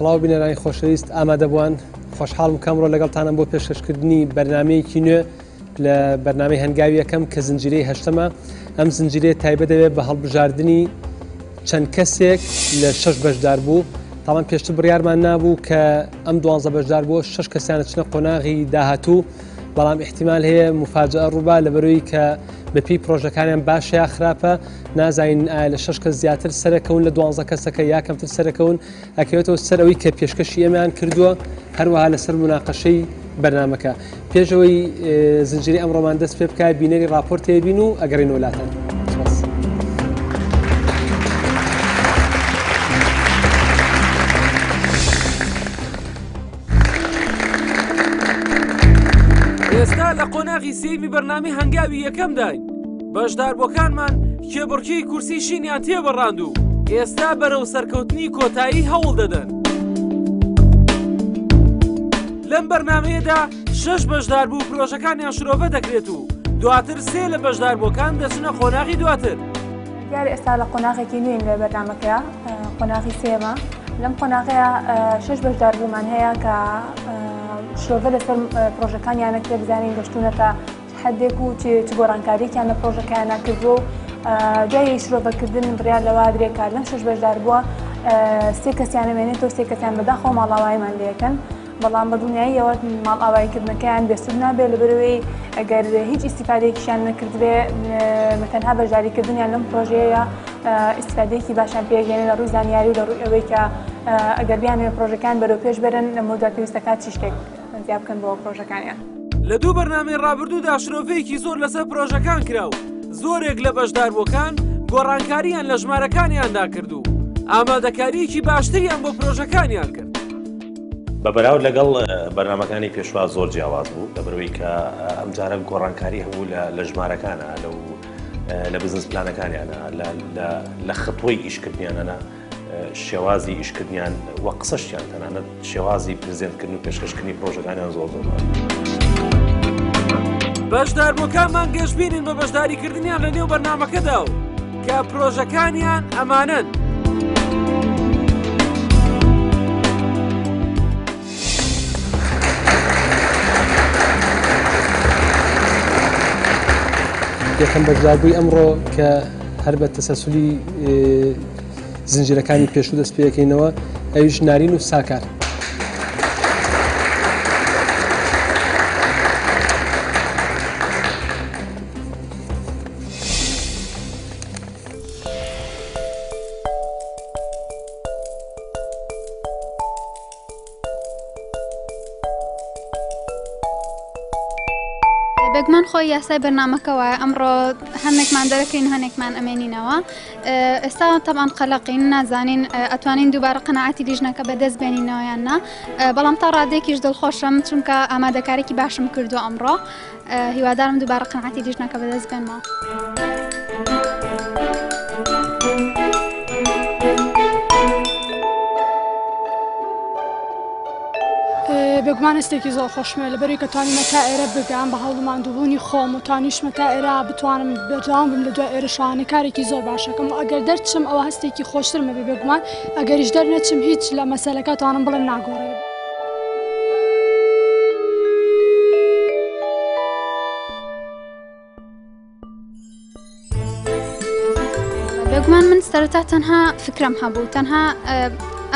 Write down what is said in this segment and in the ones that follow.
سڵاو بینەرانی خۆشەویست، ئامادەبووان، خۆشحاڵم کە ئەمڕۆ لەگەڵتانم بۆ پێشکەشکردنی بەرنامەیەکی نوێ لە بەرنامەی هەنگاوی یەکەم کە زنجیرەی هەشتەمە. ئەم زنجیرەیە تایبەت دەبێت بە هەڵبژاردنی چەند کەسێک لە شەش بەشدار بوو. تاوان پێشتر بڕیارمان نابوو کە ئەم 12 بەشدار بووە شەش کەسیانە چنە قۆناغی داهاتوو، بەڵام احتیمال هەیە مفاجئە ڕووبا لەبەرەوەی کە بەپێی پرۆژەکانیان باشە یا خراپە نازانین ئایا لە شەش کەس زیاتر سەرەکەون لە 12 کەسەکە یا کەمتر سەرەکەون، ئەکەوێتەوە سەر ئەوەی کە پێشکەشی ئێمەیان کردووە، هەروەها لەسەر مناقەشەی بەرنامەکە. پێشەوەی زنجیرەی ئەمڕۆمان دەست پێ بکات بینەری ڕاپۆرتێ بین و ئەگەڕێنەوە لاتان. سپاس. ئێستا لە قۆناغی سێیەمی بەرنامەی هەنگاوی یەکەمداین. بەشداربووەکانمان کێبڕکێی کورسی شینیان تێبەڕاند و ئێستا بەرەو سەرکەوتنی کۆتایی هەوڵ دەدەن. لەم بەرنامەیەدا شەش بەشداربوو پرۆژەکانیان شرۆڤە دەکرێت و دواتر سێ لە بەشداربووەکان دەچنە قۆناغی دواتر. دیارە ئێستا لە قۆناغێکی نوێین لە بەرنامەکەیا، قۆناغی سێیەمە. لەم قۆناغەیە شەش بەشداربوومان هەیە کە شرۆڤە لەسەر پرۆژەکانیان ئەکرێ، بزانین گەشتوونەتە حدێک و چ گۆڕانکارییەکیان لە پرۆژەکەیانە کردووە و دوای شرۆڤەکردن بڕیار لەوە درێ کە لەم شەش بەشداربووە سێ کەسیان ئەمێنێتەوە، سێ کەسیان بەداخەوە ماڵئاواییمان لێ ئەکەن. بەڵام بە دڵنیاییەوە ماڵئاواییکردنەکەیان بێسوود نابێت، لەبەرئەوەی ئەگەر هیچ ئیستیفادەیەکیشیان نەکردبێ بە تەنها بەشداریکردنیان لەم پرۆژەیە ئیستیفادەیەکی باشیان پێگەێنێ لە ڕووی زانیاری و لە ڕووی ئەوەی کە ئەگەر بیانەوێت پرۆژەکان بەرەو پێش بەرن لەمەودا پێویستەکات چی شتێک زیاد بکەن بۆ پرۆژەکانیان. لە دوو بەرنامەی ڕابردوودا شرۆڤەیەکی زۆر لەسەر پرۆژەکان کرا و زۆرێک لە بەشداربووەکان گۆڕانکارییان لە ژمارەکانیاندا کرد و ئامادەکارییەکی باشتریان بۆ پرۆژەکانیان کرد. بە بەراورد لەگەڵ بەرنامەکانی پێشوا زۆر جیاواز بوو، لەبەرئەوەی کە ئەمجارە گۆڕانکاری هەبوو لە ژمارەکانە، لەو لە بزنس پلانەکانیانە، لە خەتوەی ئیشکردنیانە، شێوازی ئیشکردنیان و قسەشیان، تەنانەت شێوازی پرزێنتکردن و پێشکەشکردنی پرۆژەکانیان زۆر زۆر باش. بەشداربووەکانمان گەشبینن بە بەشداریکردنیان لە نێو بەرنامەکەدا و کە پرۆژەکانیان ئەمانەن. یەکەم بەشداربووی ئەمڕۆ کە هەر بە تەسەسولی زنجیرەکانی پێشوو دەست پێەکەینەوە ئەویش نارین و ساکار. بێگومان خۆی یاسای بەرنامەکە وایە ئەمڕۆ هەندێکمان دەرەکەین و هەندێکمان ئەمێنینەوە ئێستا تەبان قەلەقین نازانین ئەتوانین دووبارە قەناعەتی لیژنەکە بەدەست بێنینەوە یان نا بەڵام تا ڕادەیەکیش دڵخۆشم چونکە ئامادەکارێکی باشم کردووە ئەمڕۆ هیوادارم دووبارە قەناعەتی لیژنەکە بەدەست بێنمەوە. بێگومان هەستێکی زۆر خۆشمە لەبەرەی کە توانیمە تا ئێرە بگەم بە هەوڵ و ماندووبوونی خۆم و توانیشمە تا ئێرە بتوانم بەردەوام بم لە دوای ئێرەشوانە کارێکی زۆر باشەکەم و ئەگەر دەرچم ئەوە هەستێکی خۆشترمە بێ بێگومان ئەگەریش دەرنەچم هیچ لە مەسەلەکە توانم بڵێم ناگۆڕێ. بێگومان من سەرەتا تەنها فکرم هەبوو تەنها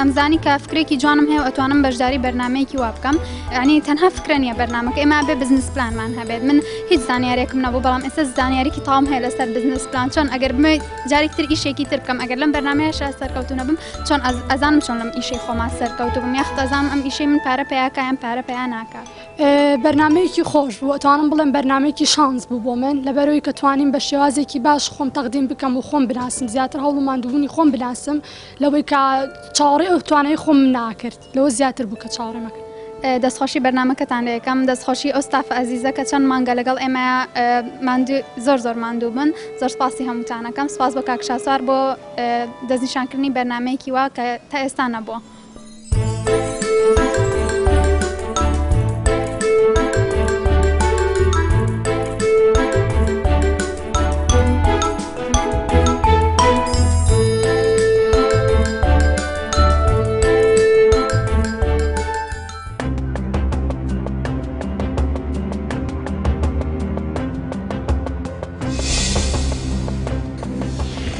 ئەمزانی کە فکرێکی جوانم هەیە و ئەتوانم بەشداری بەرنمەیەکی وا بکەم ینی تەنها فکرە نییە بەرنمەکە ئێمە بێ بزنس پلانمان هەبێت من هیچ زانیارێکم نەبوو بەڵام ئێستا زانیاریکی تەواوم هەیە لەسەر بزنس پلان چۆن ئەگەر بمێ جارێکتر ئیشێکی تر بکەم ئەگەر لەم بەرنمەیەش سەرکەوتو نەبم چۆن ئەزانم چۆن لەم ئیشەی خۆما سەرکەوتو بم یاخود ئەزانم ئەم ئیشەی من پارە پەیاکا یان پارە پەیا ناکا. بەرنامەیەکی خۆش بوو ئەتوانم بڵێم بەرنامەیەکی شانس بوو بۆ من لەبەرەوەی کە توانیم بە شێوازێکی باش خۆم تەقدیم بکەم و خۆم بناسم زیاتر هەوڵ و ماندووبوونی خۆم بناسم لەوەی کە چاوەڕێی ئەو توانای خۆم ناکرد لەوە زیاتر بوو کە چاوەڕێم ئەکرد. دەستخۆشی بەرنامەکەتان لێ ئەکەم دەستخۆشی ئەو ستافە ئەزیزە کە چەند مانگە لەگەڵ ئێمەیە ماندوو زۆر زۆر ماندوو بوون زۆر سپاسی هەمووتان ئەکەم سپاس بۆ کاک شاسوار بۆ دەستنیشانکردنی بەرنامەیەکی وا کە تا ئێستا نەبووە.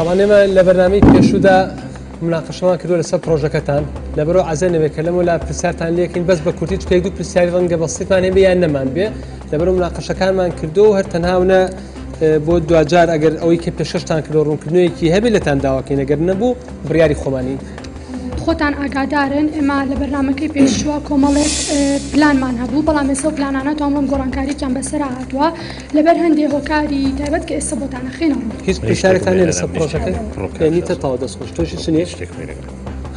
تەبعەن ئێمە لە بەرنامەی پێشوودا مناقەشەمان کردووە لەسەر پرۆژەکەتان، لەبەرئەوە عەزێ نەبێت کە لەمەولا پرسیارتان لێکەین بەس بە کورتی، چونکە یەک دوو پرسیاری ڕەنگە بەسیتمان هەبێ یان نەمان بێ، لەبەرئەوە مناقەشەکانمان کردووە و هەر تەنها و نە بۆ دواجار ئەگەر ئەوەی کە پێشکەشتان کردووە ڕوونکردنەوەیەکی هەبێ لێتان داواکەین، ئەگەر نەبوو بڕیاری خۆمانین. خۆتان ئاگادارن ئێمە لە بەرنامەکەی پێشووە کۆمەڵێک پلانمان هەبوو، بەڵام ئێستا ئەو پلانانە توان بڵێم گۆڕانکارییەکیان بەسەرا هاتووە لەبەر هەندێ هۆکاری تایبەت کە ئێستا بۆتان ئەخەینە ڕوو. هیچ پرسیارێکتان نییە لەسەر پرۆژەکە؟ نیتە تەواو دەست خۆش. تۆش هیچ نییە؟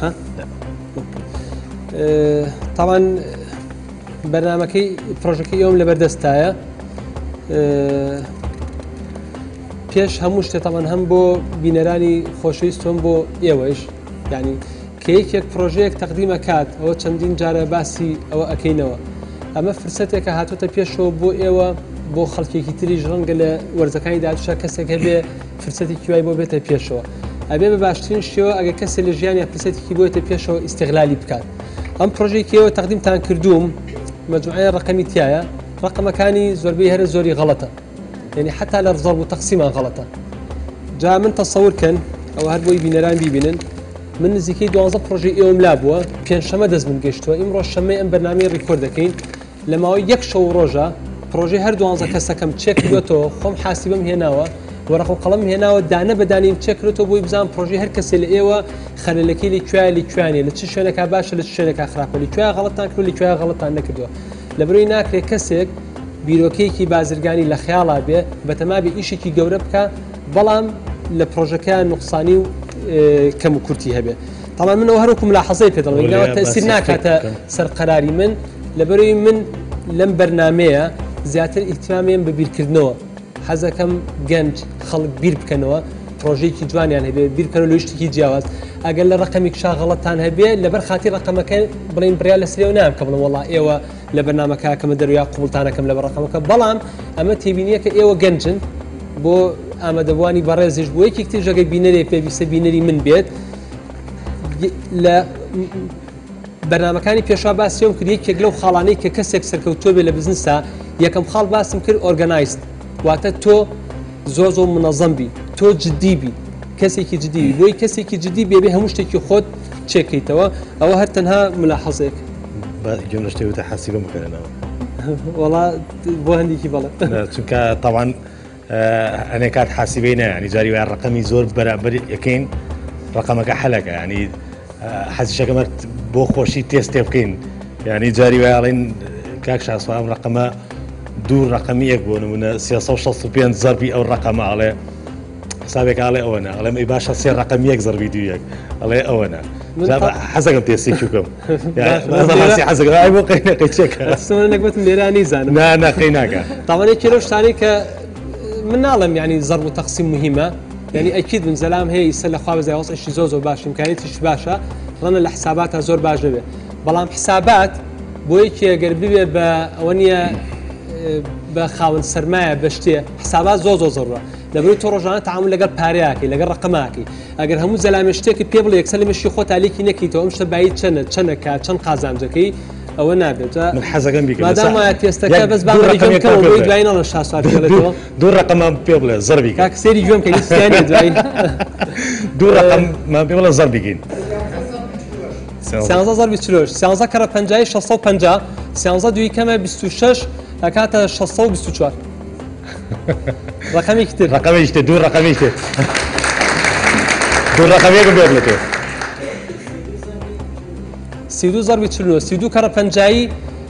ها؟ تاوان بەرنامەکەی پرۆژەکەی ئێوەم لەبەردەستایە. پێش هەموو شتێ تاوان هەم بۆ بینەرانی خۆشەویست هەم بۆ ئێوەش، یعنی کە یەکێک پرۆژەیەک تەقدیمە کات ئەوە چەندین جارە باسی ئەوە ئەکەینەوە، ئەمە فرسەتێکە هاتۆتە پێشەوە بۆ ئێوە، بۆ خەڵکێکی تریش ڕەنگە لە وەرزەکانی داهاتووشا کەسێک هەبێ فرسەتێکی وای بۆ بێتە پێشەوە. ئەبێ بە باشترین شێوە ئەگەر کەسێ لە ژیانیا فرسەتێکی بۆێتە پێشەوە ئیستغلالی بکات. ئەم پرۆژەی کە ئێوە تەقدیمتان کردووم مەجموعەی ڕەقەمی تایە، ڕەقەمەکانی زۆربەی هەرە زۆری غەڵەتە، یعنی حتا لە ڕزەرب و تەقسیمان غەڵەتە. جا من تەسەور کەن ئەوە هەر بۆی بینەران بیبینن، من نزیکەی 12 پرۆژەی ئێوەم لا بووە، پێنجشەمە دەست من گەشتووە، ئیمڕۆ شەممەی ئەم بەرنامەی ڕیکۆرد دەکەین، لە ماوەی یەک شەو و ڕۆژە پرۆژەی هەر 12 کەسەکەم چێک کردوێتەوە، خۆم حاسیبم هێناوە، وەرەقە و قەڵەم هێناوە، دانە بە دانیم چێک کردوێتەوە بۆی بزانم پرۆژەی هەر کەسێ لە ئێوە خەلەلەکەی لە کوێیە، لە کوێیە نییە، لە چ شوێنێکا باشە، لە چ شوێنێکا خراپە، لە کوێیا غەڵەتان کردووە، لە کوێیا غەڵەتان نەکردووە. لەبەرئەوەی ناکرێت کەسێک بیرۆکەیەکی بازرگانی لە خەیاڵا بێ بەتەما بێ ئیشێکی گەورە بکە، بەڵام لە پرۆژەکەیان نوقسانی و کەم و کورتی هەبێ. تەبعەن من ئەوە هەروەکو ملاحەزەی پێ دەڵێم، ئەوە تەئسیر ناکاتە سەر قەراری من، لەبەرئەوەی من لەم بەرنامەیە زیاتر ئیهتیمامیم بە بیرکردنەوە، حەزەکەم گەنج خەڵک بیر بکەنەوە، پرۆژەیەکی جوانیان هەبێ، بیر بکەنەوە لە شتێکی جیاواز. ئەگەر لە ڕەقەمی کشا غەڵەتان هەبێ لەبەر خاتی ڕەقەمەکە بڵێن بڕیار لەسەرەوە نام کە بڵێم وەڵا ئێوە لە بەرنامەکە کەمە دەرویا قوبڵتانەکەم لەبەر ڕەقەمەکە، بەڵام ئەمە تێبینیەکە ئێوە گەنجن، بۆ ئامادەبووانی بەڕێزیش بۆ یەکێک تریش ئەگەر بینەرێک پێویستە بینەری من بێت، لە بەرنامەکانی پێشوا باسیەوەم کرد یەکێک لەو خاڵانەی کە کەسێک سەرکەوتووە بێ لە بزنسا، یەکەم خاڵ باسم کرد organized، واتە تۆ زۆر زۆر منەزەم بی، تۆ جدی بی، کەسێکی جدی بی، بۆی کەسێکی جدی بێ بێ هەموو شتێکی خۆت چێکەیتەوە. ئەوە هەر تەنها ملاحەزێک. گوێم لە شتێ وتە حەسیبم بکەنەوە. وەڵا بۆ هەندێکی بەڵێ. چونکە تەوان ئەنێ کات حاسیبەی نایە، ینی جاری وایە ڕقەمی زۆر بەرابەر یەکەین ڕقەمەکە حەلەکە، ینی حەزیشەکەمە بۆ خۆشی تێست تێ بکەین، ینی جاری وایە ئەڵێن کاک شاسوار ئەم ڕقەمە دوو ڕقەمی یەک بۆ نمونە 365 زەربی ئەو ڕقەمە، ئەڵێ حسابێک ئاڵێ ئەوە نا، ئەڵێم ئەی باشە سێ ڕقەم یەک زەربی دوو یەک، ئەڵێ ئەوە نا. حەزەکەم تێستێکی بکەم. حەزەکەم ئای بۆ قەی نەقەی چێکە. نەگوتم لێرە نیزانم. نا نا قەی ناکە. تاوان یەکێ لەو شتانەی کە من ناڵێم یعنی زەرب و تەقسیم مهمە، یعنی ئەکید من زەلام هەیە ئیسە لە خوا بەزای وەزعیشی زۆر زۆر باش، ئیمکانیەتیش باشە، ڕەنە لە حساباتە زۆر باش نەبێ، بەڵام حسابات بۆ یەکێ ئەگەر ببێ بە ئەوە نییە بە خاوەن سەرمایە بە شتێ، حسابات زۆر زۆر زەرورە. لەبەرئەوەی تۆ ڕۆژانە تەعامول لەگەڵ پارەیەکەی، لەگەڵ ڕقەماکەی، ئەگەر هەموو زەلامێ شتێکت پێ بڵێ یەکسەر لە مشکی خۆتا لێکی نەکەیتەوە ئەم شتە بایی چەنە، چەنەکە، چەند قازانجەکەی، ئەوە نابێت. من حەزەکەم بیکەم. مادام وایە تێستەکە بەس با دوو مەری گوێم ڕقەمێک کەمەوە، پێ بۆی بڵێ. دوایی نەڵێ شاسوار پێ بڵێتەوە. دوو ڕقەمان پێ بڵێ زەربی کەین. کاک سەیری گوێم کەین، هیچ تیا نییە دوایی. دوو ڕقەممان پێ بڵێ زەربی کەین. سیانزە زەربی چلۆش، سیانزە کەڕە پەنجای شەش سەد و پەنجا، سیانزە دووی کەمە 26 ئەکاتە 624. ڕقەمێکی تر. ڕقەمێکی تر، دوو ڕقەمێکی تر. دوو ڕقەمێکم پێ بڵێ تۆ. 32 زەربی 49، 32 کەڕە پەنجایی،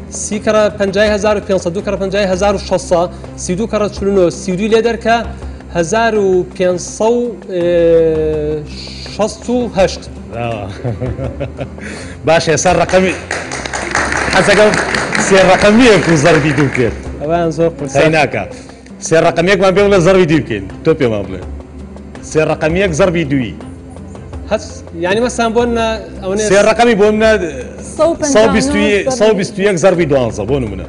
سی کەڕە پەنجای هەزار و پێنج سەد، دوو کەڕە پەنجای هەزار و شەش سەد، 32 کەڕە 49، 32 لێ دەرکە هەزار و پێنج سەد و شەست و هەشت. باشە ئێستا ڕقەمی حەزەکەم سێ ڕقەمیەک و زەربی دوو بکرێت. ئەویان زۆر قورسە. هەی ناکا. سێ ڕقەمیەکمان پێ بڵێ زەربی دوو بکەین، تۆ پێمان بڵێ. سێ ڕقەمیەک زەربی دووی. هەست یعنی مەسان بۆ منە ئەوەنە سێ ڕقەمی بۆ منە سەد و 121 زەربی 12 بۆ نمونە.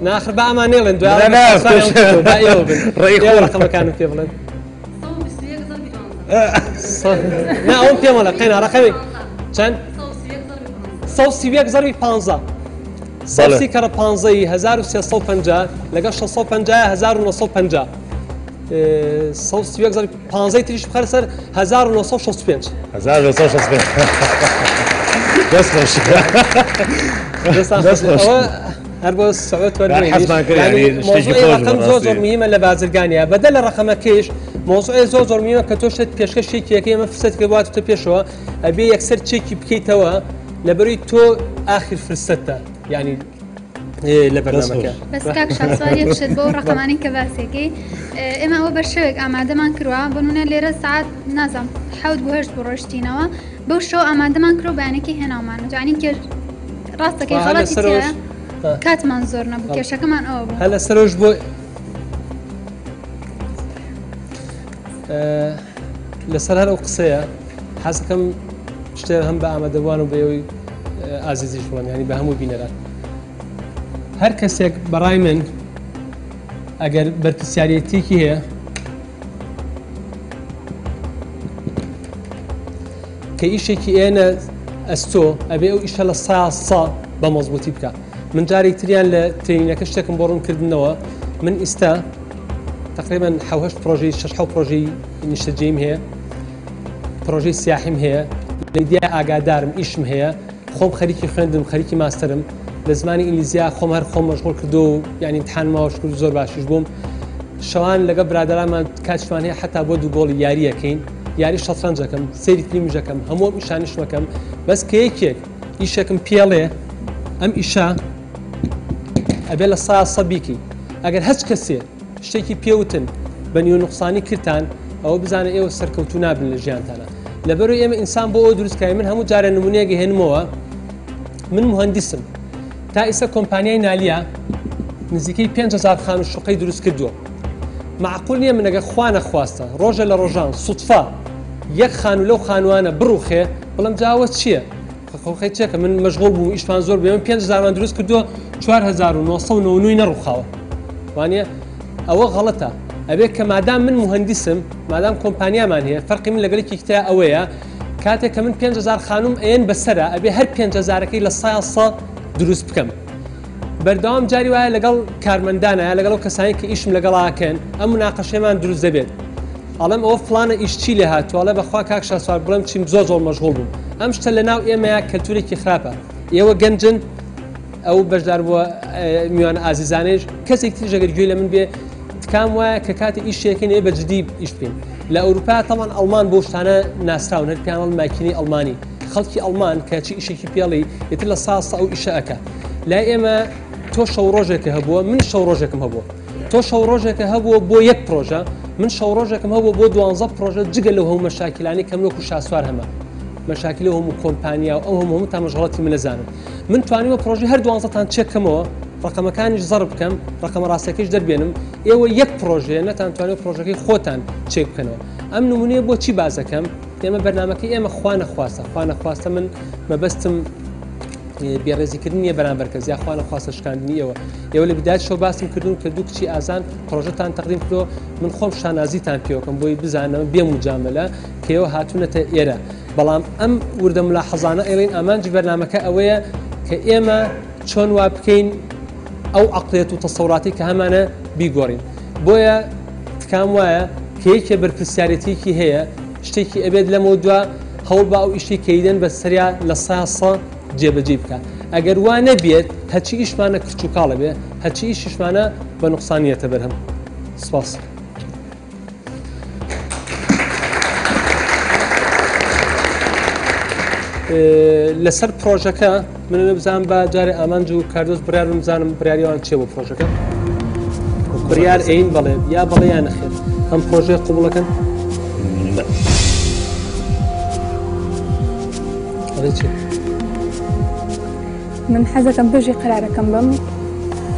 ناخر با ئەمان نێڵێن دوای نا، نا، با ئێوە بن. ڕێی ئێوە خۆ. ڕقەمەکانم پێ بڵێن. نا ئەوم پێ مەڵێ، قەینا ڕقەمی چەند؟ 131 زەربی 15. سەد و سی کەڕە پانزەی هەزار و سێ سەد و پەنجا لەگەڵ شەش سەد و پەنجا هەزار و نۆ سەد و پەنجا. 131 زەرب 15 تریش بخەرە سەر 1965. 1965. دەست خۆش. دەستان خۆش. ئەوە هەر بۆ سعودت وەربگرین. حەزمان کرد یعنی شتێکی مۆزوعی خۆش ڕەقەم بوو زۆر زۆر ڕاستی. مهمە لە بازرگانیە. بەدەل لە ڕەقەمەکەیش مۆزوعی زۆر زۆر مهمە کە تۆ شتێک پێشکەش یەکێکەکەی ئەمە فرسەت کە باتوتە پێشەوە ئەبێ یەکسەر چێکی بکەیتەوە لەبەروی تۆ ئاخر فرسەتە یعنی لە بەرنامەکە. بەس کاک شاسوار یەک شت بۆ ڕەقەمانەی کە باسێکی ئێمە ئەوە بە شەوێک ئامادەمان کردووە بۆ نمونە لێرە سعات نازانم 7 بۆ 8 بۆ ڕۆشتینەوە بەو شەو ئامادەمان کرد و بەیانەکەی هێناومان یعنی کێ ڕاستەکەی هەر غەڵەتی لەسەرەوەش تیایە کاتمان زۆر نەبوو کێشەکەمان ئەوە بوو. هەر لەسەرەوەش بۆ لەسەر هەر ئەو قسەیە حەزەکەم شتێ هەم بە ئامادەبووان و بە ئێوەی ئازیزیش بڵێم یعنی بە هەموو بینەران هەر کەسێک بەڕای من ئەگەر بەرپرسیارێتیەکی هەیە کە ئیشێکی ئێنە ئەستۆ ئەبێ ئەو ئیشە لە سا سا بە مەزبوطی بکە. من جارێک تریان لە ترێنینەکە شتێکم بۆ ڕوونکردنەوە. من ئیستا تقریبا حەوهەشت پرۆژەی شەش حەوت پرۆژەی نیشتەجێیم هەیە، پرۆژەی سیاحیم هەیە، لە میدیا ئاگادارم، ئیشم هەیە، خۆم خەریکی خوێندم، خەریکی ماستەرم لە زمانی ئینگلیزیا، خۆم هەر خۆم مەشغوڵ کردو و یعنی امتحان ماوەش کرد زۆر باشیش بووم. شەوان لەگەڵ برادەرانمان کاتیشمان هەیە حتا بۆ دوو گۆڵی یاریەکەین، یاری شەترەنجەکەم، سەیری فیلمیشەکەم، هەموو ئەم ئیشانیشمەکەم. بەس کە یەکێک ئیشێکم پێڵێ ئەم ئیشە ئەبێ لە سا سە بیکەی. ئەگەر هەچ کەسێ شتێکی پێوتن بە نیو نوقسانی کردتان ئەوە بزانە ئێوە سەرکەوتوو نابن لە ژیانتانە. لەبەرەوەی ئێمە ئینسان بۆ ئەوە دروستکراوین. من هەموو جارێ نمونەیەک هێنمەوە. من مهندسم، تا ئیستا کۆمپانیای نالیا نزیکەی 5000 خان و شوقەی دروست کردووە. معقول نییە من ئەگەر خوا نەخواستە ڕۆژە لە ڕۆژان سوتفە یەک خان و لەو خانوانە بڕوخێ بڵم جاوە چییە؟ خۆخی چێکە من مەشغوڵ بووم ئیشمان زۆر بێ. من 5000مان دروست کردووە 4999 نەڕوخاوە. وانە ئەوە غەڵەتە. ئەبێ کە مادام من مهندسم، مادام کۆمپانیامان هەیە، فەرقی من لەگەڵ یەکێکی ترا ئەوەیە کاتێک کە من 5000 خانوم ئەیەن بەسەرە ئەبێ هەر 5000ەکەی لە سا سە دروست بکەم. بەردەوام جاری وایە لەگەڵ کارمەندانە یا لەگەڵ ئەو کەسانی کە ئیشم لەگەڵاکەن ئەم مناقەشەمان دروست دەبێت. ئەڵێم ئەوە فلانە ئیش چی لێ هاتووە؟ ئەڵێ بەخوا کاک شاسوار بڵێم چیم زۆر زۆر مەشغوڵ بووم. ئەم شتە لەناو ئێمەیە کەلتورێکی خراپە. ئێوە گەنجن، ئەو بەشدار بووە میوانە ئازیزانەیش کەسێک تریش ئەگەر گوێی لە من بێ تکام وایە کە کاتی ئیشێکین ئێ بە جدی ئیش بکەین. لە ئەوروپا تەمان ئەڵمان بۆ شتانە ناسراون، هەر پیانەڵ ماکینەی ئەڵمانی. خەڵکی ئەڵمان کە چی ئیشێکی پێڵی ئیتر لە سا سە ئەو ئیشە ئەکا. لای ئێمە تۆ شەو ڕۆژێکە هەبووە، من شەو ڕۆژێکم هەبووە. تۆ شەو ڕۆژێکە هەبووە بۆ یەک پرۆژە، من شەو ڕۆژێکم هەبووە بۆ 12 پرۆژە، جگە لەو هەموو مەشاکیلانەی کە من وەکو شاسوار هەمە. مەشاکیل ئەو هەموو کۆمپانیا و ئەو هەموو هەموو تامەژغەڵەتی من نەزانم. من توانیومە پرۆژەی هەر دوانزەتان چێک کەمەوە، ڕقەمەکانیش زەرب بکەم، ڕقەمە ڕاستەکەیش دەربێنم. ئێوە یەک پرۆژەیە نەتانتوانیوە پرۆژەکەی خۆتان چێک بکەنەوە. ئەم نمونەیە بۆ چی بازەکەم؟ ئێمە بەرنامەکەی ئێمە خوا نەخواستە، خوا نەخواستە من مەبەستم بێڕێزیکردن نییە بەرامبەر کەس یا خوا نەخواستە شکاندنی ئێوە. ئێوە لە بدایەت شەو باسم کردوون کە دوو کچی ئازان پرۆژەتان تەقدیم کردووە، من خۆم شانازیتان پێوەکەم بۆی بزانم بێ مجاملە کە ئێوە هاتوونەتە ئێرە. بەڵام ئەم وردە ملاحەزانە ئەڵێن ئامانجی بەرنامەکە ئەوەیە کە ئێمە چۆن وا بکەین ئەو عەقڵیەت و تەسەوراتی کە هەمانە بیگۆڕین. بۆیە تکام وایە کە یەکێ بەرپرسیارێتیەکی هەیە، شتێکی ئەبێت لەمەوە دوا هەوڵ با ئەو ئیشەی کە ئیدەن بە سەریا لە سا سە جێبەجێ بکە. ئەگەر وا نەبێت هەرچی ئیشمانە کرچ و کاڵە بێ، هەرچی ئیشیشمانە بە نوقسانیەتە بەرهەم. سپاس. لەسەر پرۆژەکە من بزانم بە جارێ ئامانج و کاردۆز بڕیار بم بزانم بڕیاریان چێ بۆ پرۆژەکە. بڕیار ئەین بەڵێ یا بەڵێ یا نەخێر. ئەم پرۆژەیە قبوڵەکەن؟ ئەڵێ چی؟ من حەزەکەم پێشی قەرارەکەم بم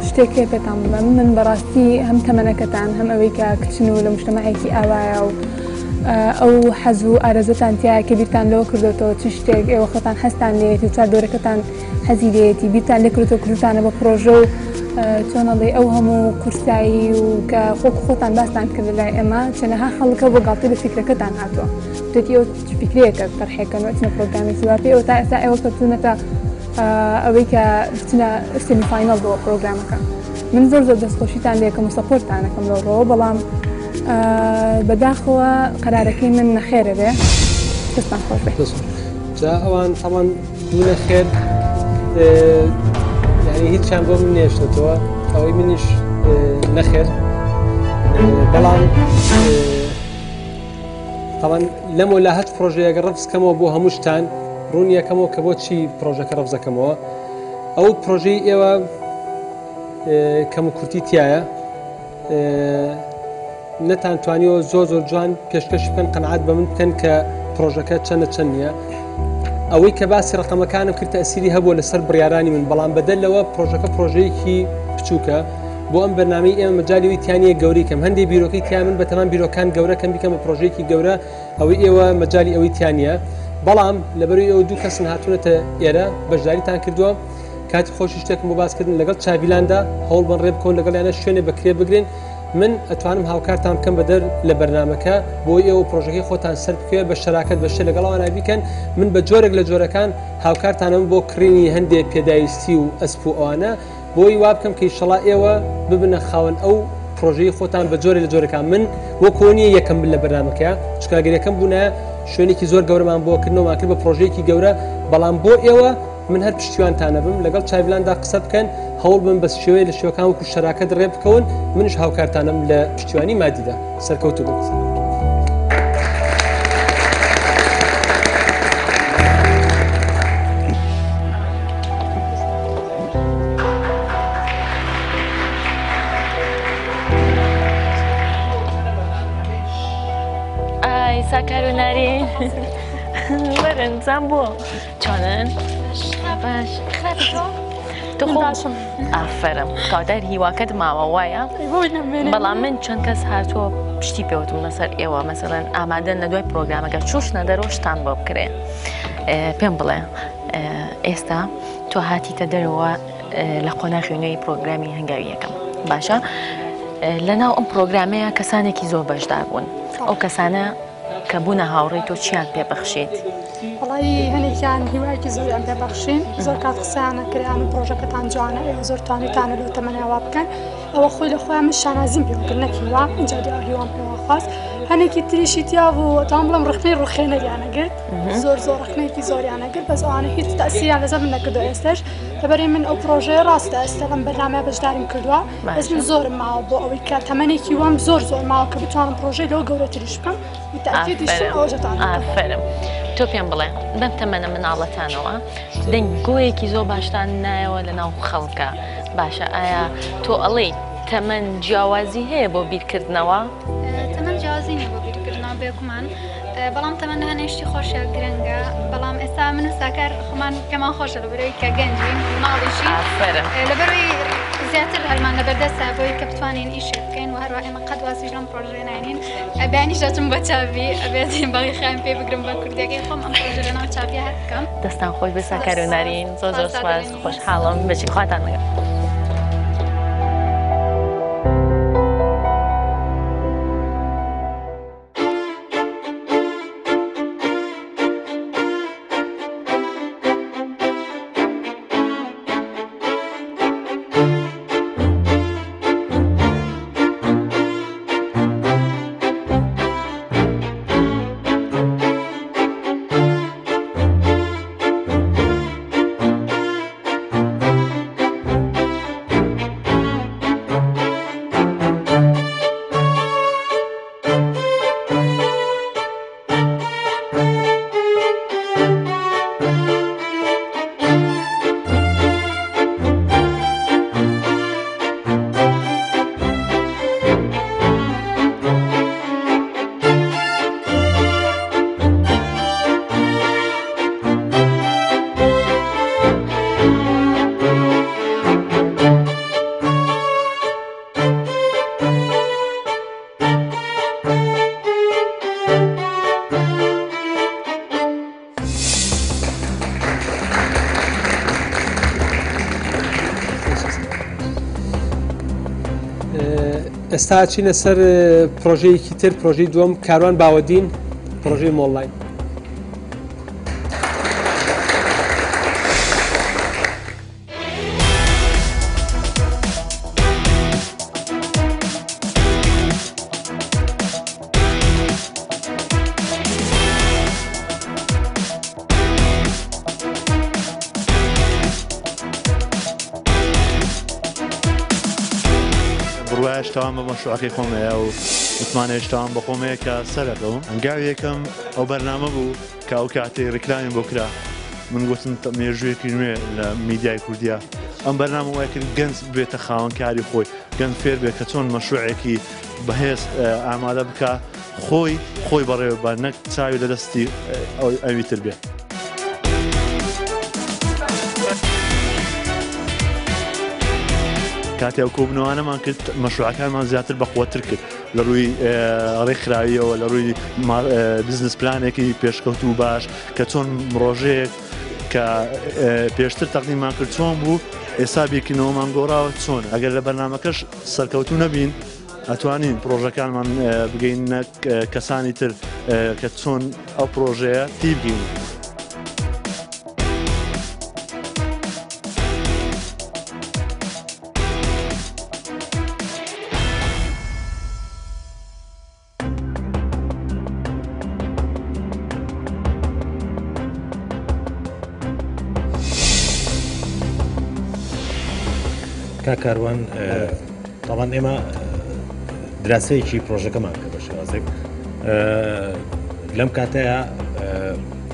شتێک هەیە پێتان بڵێم. من بەڕاستی هەم تەمەنەکەتان هەم ئەوەی کە کچن و لە مجتەمەعێکی ئاوایە و ئەو حەز و ئارەزوتان تایە کە بیرتان لەوە کردوێتەوە چ شتێک ئێوە خۆتان حەزتان لێیەتی و چوار دەورەکەتان حەزی لێیەتی، بیرتان لێ کردوێتەوە کردوتانە بە پرۆژە و چۆن ئەڵێ ئەو هەموو قورسایی و کە خۆک خۆتان باستان کرد لای ئێمە چەنەها خەڵکە بۆ گاڵتەی بە فیکرەکەتان هاتووە. وتێتی ئەو چ فیکرەیەکە تەرحێکەن و چنە پرۆگرامێکی وا پێ ئەو تا ئێستا ئێوە کەوتوونەتە ئەوەی کە بچنە semi final بۆ پرۆگرامەکە. من زۆر زۆر دەستخۆشیتان لێکەم و support تانەکەم لەو ڕۆوە، بەڵام بەداخەوە قەرارەکەی من نەخێرە بێ دەستان خۆش بێ. جا ئەوان تەمان دوو نەخێر یعنی هیچیان بۆ من نێشتێتەوە ئەوەی منیش نەخێر بەڵام تەمان لەمەوە لە هەچ پرۆژەیەگە ڕەفز کەمەوە بۆ هەموو شتان ڕوون یەکەمەوە کە بۆ چی پرۆژەکە ڕەفزەکەمەوە ئەو پرۆژەی ئێوە کەم و کورتی تایە نەتان توانیوە زۆر زۆر جوان پێشکەش بکەن قەنعات بە من بکەن کە پرۆژەکە چەندە چەند نییە ئەوەی کە باسی ڕقەمەکانم کرد تەسیری هەبووە لەسەر بڕیارانی من بەڵام بەدەر لەوە پرۆژەکە پرۆژەیەکی بچووکە بۆ ئەم بەرنامەی ئێمە مەجالی وی تیانە گەوری کەم هەندێک بیرۆکەی تیا من بەتەمان بیرۆکان گەورە کەم بیکەم بە پرۆژەیەکی گەورە ئەوەی ئێوە مەجالی ئەوەی تیانە بەڵام لەبەروی ئێوە دوو کەسن هاتوونەتە ئێرە بەشداریتان کردووە کاتی خۆشی شتێکم بۆ باسکردن لەگەڵ چاڤیلاندا هەوڵ بن ڕێ بکەون لەگەڵیانە شوێنێ بەکرێ بگرن من ئەتوانم هاوکارتان بکەم بەدەر لە بەرنامەکە بۆی ئێوە پرۆژەکەی خۆتان سەر بکەوێت بە شەراکەت بە شتێ لەگەڵ ئەوانە بیکەن من بە جۆرێک لە جۆرەکان هاوکارتانم بۆ کڕینی هەندێک پێداویستی و ئەسپ و ئەوانە بۆی وا بکەم کە ئیشەڵا ئێوە ببنە خاوەن ئەو پرۆژەی خۆتان بە جۆرێ لە جۆرەکان من وەکۆ نییە یەکەم بن لە بەرنامەکەیە چونکە ئەگەر یەکەم بوونایە شوێنێکی زۆر گەورەمان بۆ کردنەوەمان کرد بە پرۆژەیەکی گەورە بەڵام بۆ ئێوە من هەر پشتیوانتانەبم لەگەڵ چاڤیلاندا قسە بکەن هەوڵ بن بە شێوەیە لە شێوەکان وەکو شەراکەت ڕێ بکەون منیش هاوکارتانم لە پشتیوانی مادیدا سەرکەوتوو بن. ئای ساکار و نارین وەرن زان بۆ چۆنن باش خراپی تۆ تۆ خۆ باشم ئافەرم کەواتە هیواکەت ماوە وایە بۆی نەمێنێ بەڵام من چەند کەس هاتووە شتی پێوتم لەسەر ئێوە مەسەڵەن ئامادەن لە دوای پرۆگرامەکە چوشنە دەرەوە شتان بۆ بکرێ پێم بڵێ ئێستا تۆ هاتیتە دەرەوە لە قۆناغی نوێی پرۆگرامی هەنگاوی یەکەم باشە لەناو ئەم پرۆگرامەیە کەسانێکی زۆر بەشدار بوون ئەو کەسانە کە بوونە هاوڕێی تۆ چیان پێ بەخشیت؟ وەڵایی هەنێکیان هیوایەکی زۆریان پێ بەخشین زۆر کات قسەیان ئەکرد پرۆژەکەتان جوانە ئێوە زۆر توانیتانە لەو تەمەنە وا بکەن ئەوە خۆی لە خۆیان من شانازیم پێوە کرد نەک هیوا ئینجا دیار هیوام پێوە خواست هەنێکی تریشی تیا بوو ئەتوانم بڵێم ڕەخنەی ڕوخێنەریان ئەگرت زۆر زۆر ڕەخنەیەکی زۆریان ئەگرت بەس ئەوانە هیچ تەئسیریان لەسەر من نەکردووە ئێستاش لەبەرئ من ئەو پرۆژەیە ڕاستە ئێستا لەم بەرنامەیە بەشداریم کردووە بەس من زۆرم ماوە بۆ ئەوەی کە تەمەنێکی وام زۆر زۆر ماوە کە بتوانم پرۆژەی لەوە گەورەتریش بکەم ئافەرم تۆ پێم بڵێ بەم تەمەنە مناڵەتانەوە دەنگۆیەکی زۆر باشتان نایەوە لە ناو خەڵکە باشە ئایا تۆ ئەڵێی تەمەن جیاوازی هەیە بۆ بیرکردنەوە؟ تەمەن جیاوازی نییە بۆ بیرکردنەوە بێگومان بەڵام تەمەن هەنێ شتی خۆشە گرنگە بەڵام ئێستا من و ساکار خۆمان پێمان خۆشە لەبەرەوەی کە گەنجین مناڵیشین لەبەرەوەی زیاتر هەرمان لەبەردەستە بۆی کە بتوانین ئیشێ بکەین و هەروە ئێمە قەت وازیش لەم پرۆژەیە ناینین بەیانیش دەچم بە چاڤی ئەبێت بەڵی خۆیان پێ بگرم بە کوردیەکەی خۆم ئەم پرۆژە لەناو چاڤی هەر بکەم. دەستان خۆش بێ ساکار و نارین زۆر زۆر سوپاس خۆشحاڵم بەچی خواتان لەگەڵ. ئێستا چینە سەر پرۆژەیەکی تر پرۆژەی دووەم کاروان باوەدین پرۆژەی مۆڵلاین. بڕوایش تاوان بە مەشروعەکەی خۆم هەیە و متمانەیش تاوان بە خۆم هەیە کە سەرەکەوم. هەنگاوی یەکەم ئەو بەرنامە بوو کە ئەو کاتەی ڕیکلامیم بۆ کرا من گوتم مێژوویەکی نوێ لە میدیای کوردیا ئەم بەرنامە وای کرد گەنج ببێتە خاوەن کاری خۆی، گەنج فێر بێت کە چۆن مەشروعێکی بەهێز ئامادە بکا خۆی خۆی بەڕێوە ببات نەک چاوی لە دەستی ئەوی تر بێت. کاتێ ئەو کۆبوونەوانەمان کرد مەشروعەکانمان زیاتر بەقوەتر کرد لە ڕووی ڕێکخراویەوە لە ڕووی بزنس پلانێکی پێشکەوتوو باش کە چۆن ڕۆژەیەک کە پێشتر تەقدیممان کرد چۆن بوو ئێستا بیرکردنەوەمان گۆڕاوە چۆن ئەگەر لە بەرنامەکەش سەرکەوتوو نەبین ئەتوانین پرۆژەکانمان بگەینە کەسانی تر کە چۆن ئەو پرۆژەیە تیبگەین. کاک کاروان تاوان ئێمە دراسەیەکی پرۆژەکەمان کرد بە شێوازێک لەم کاتەیە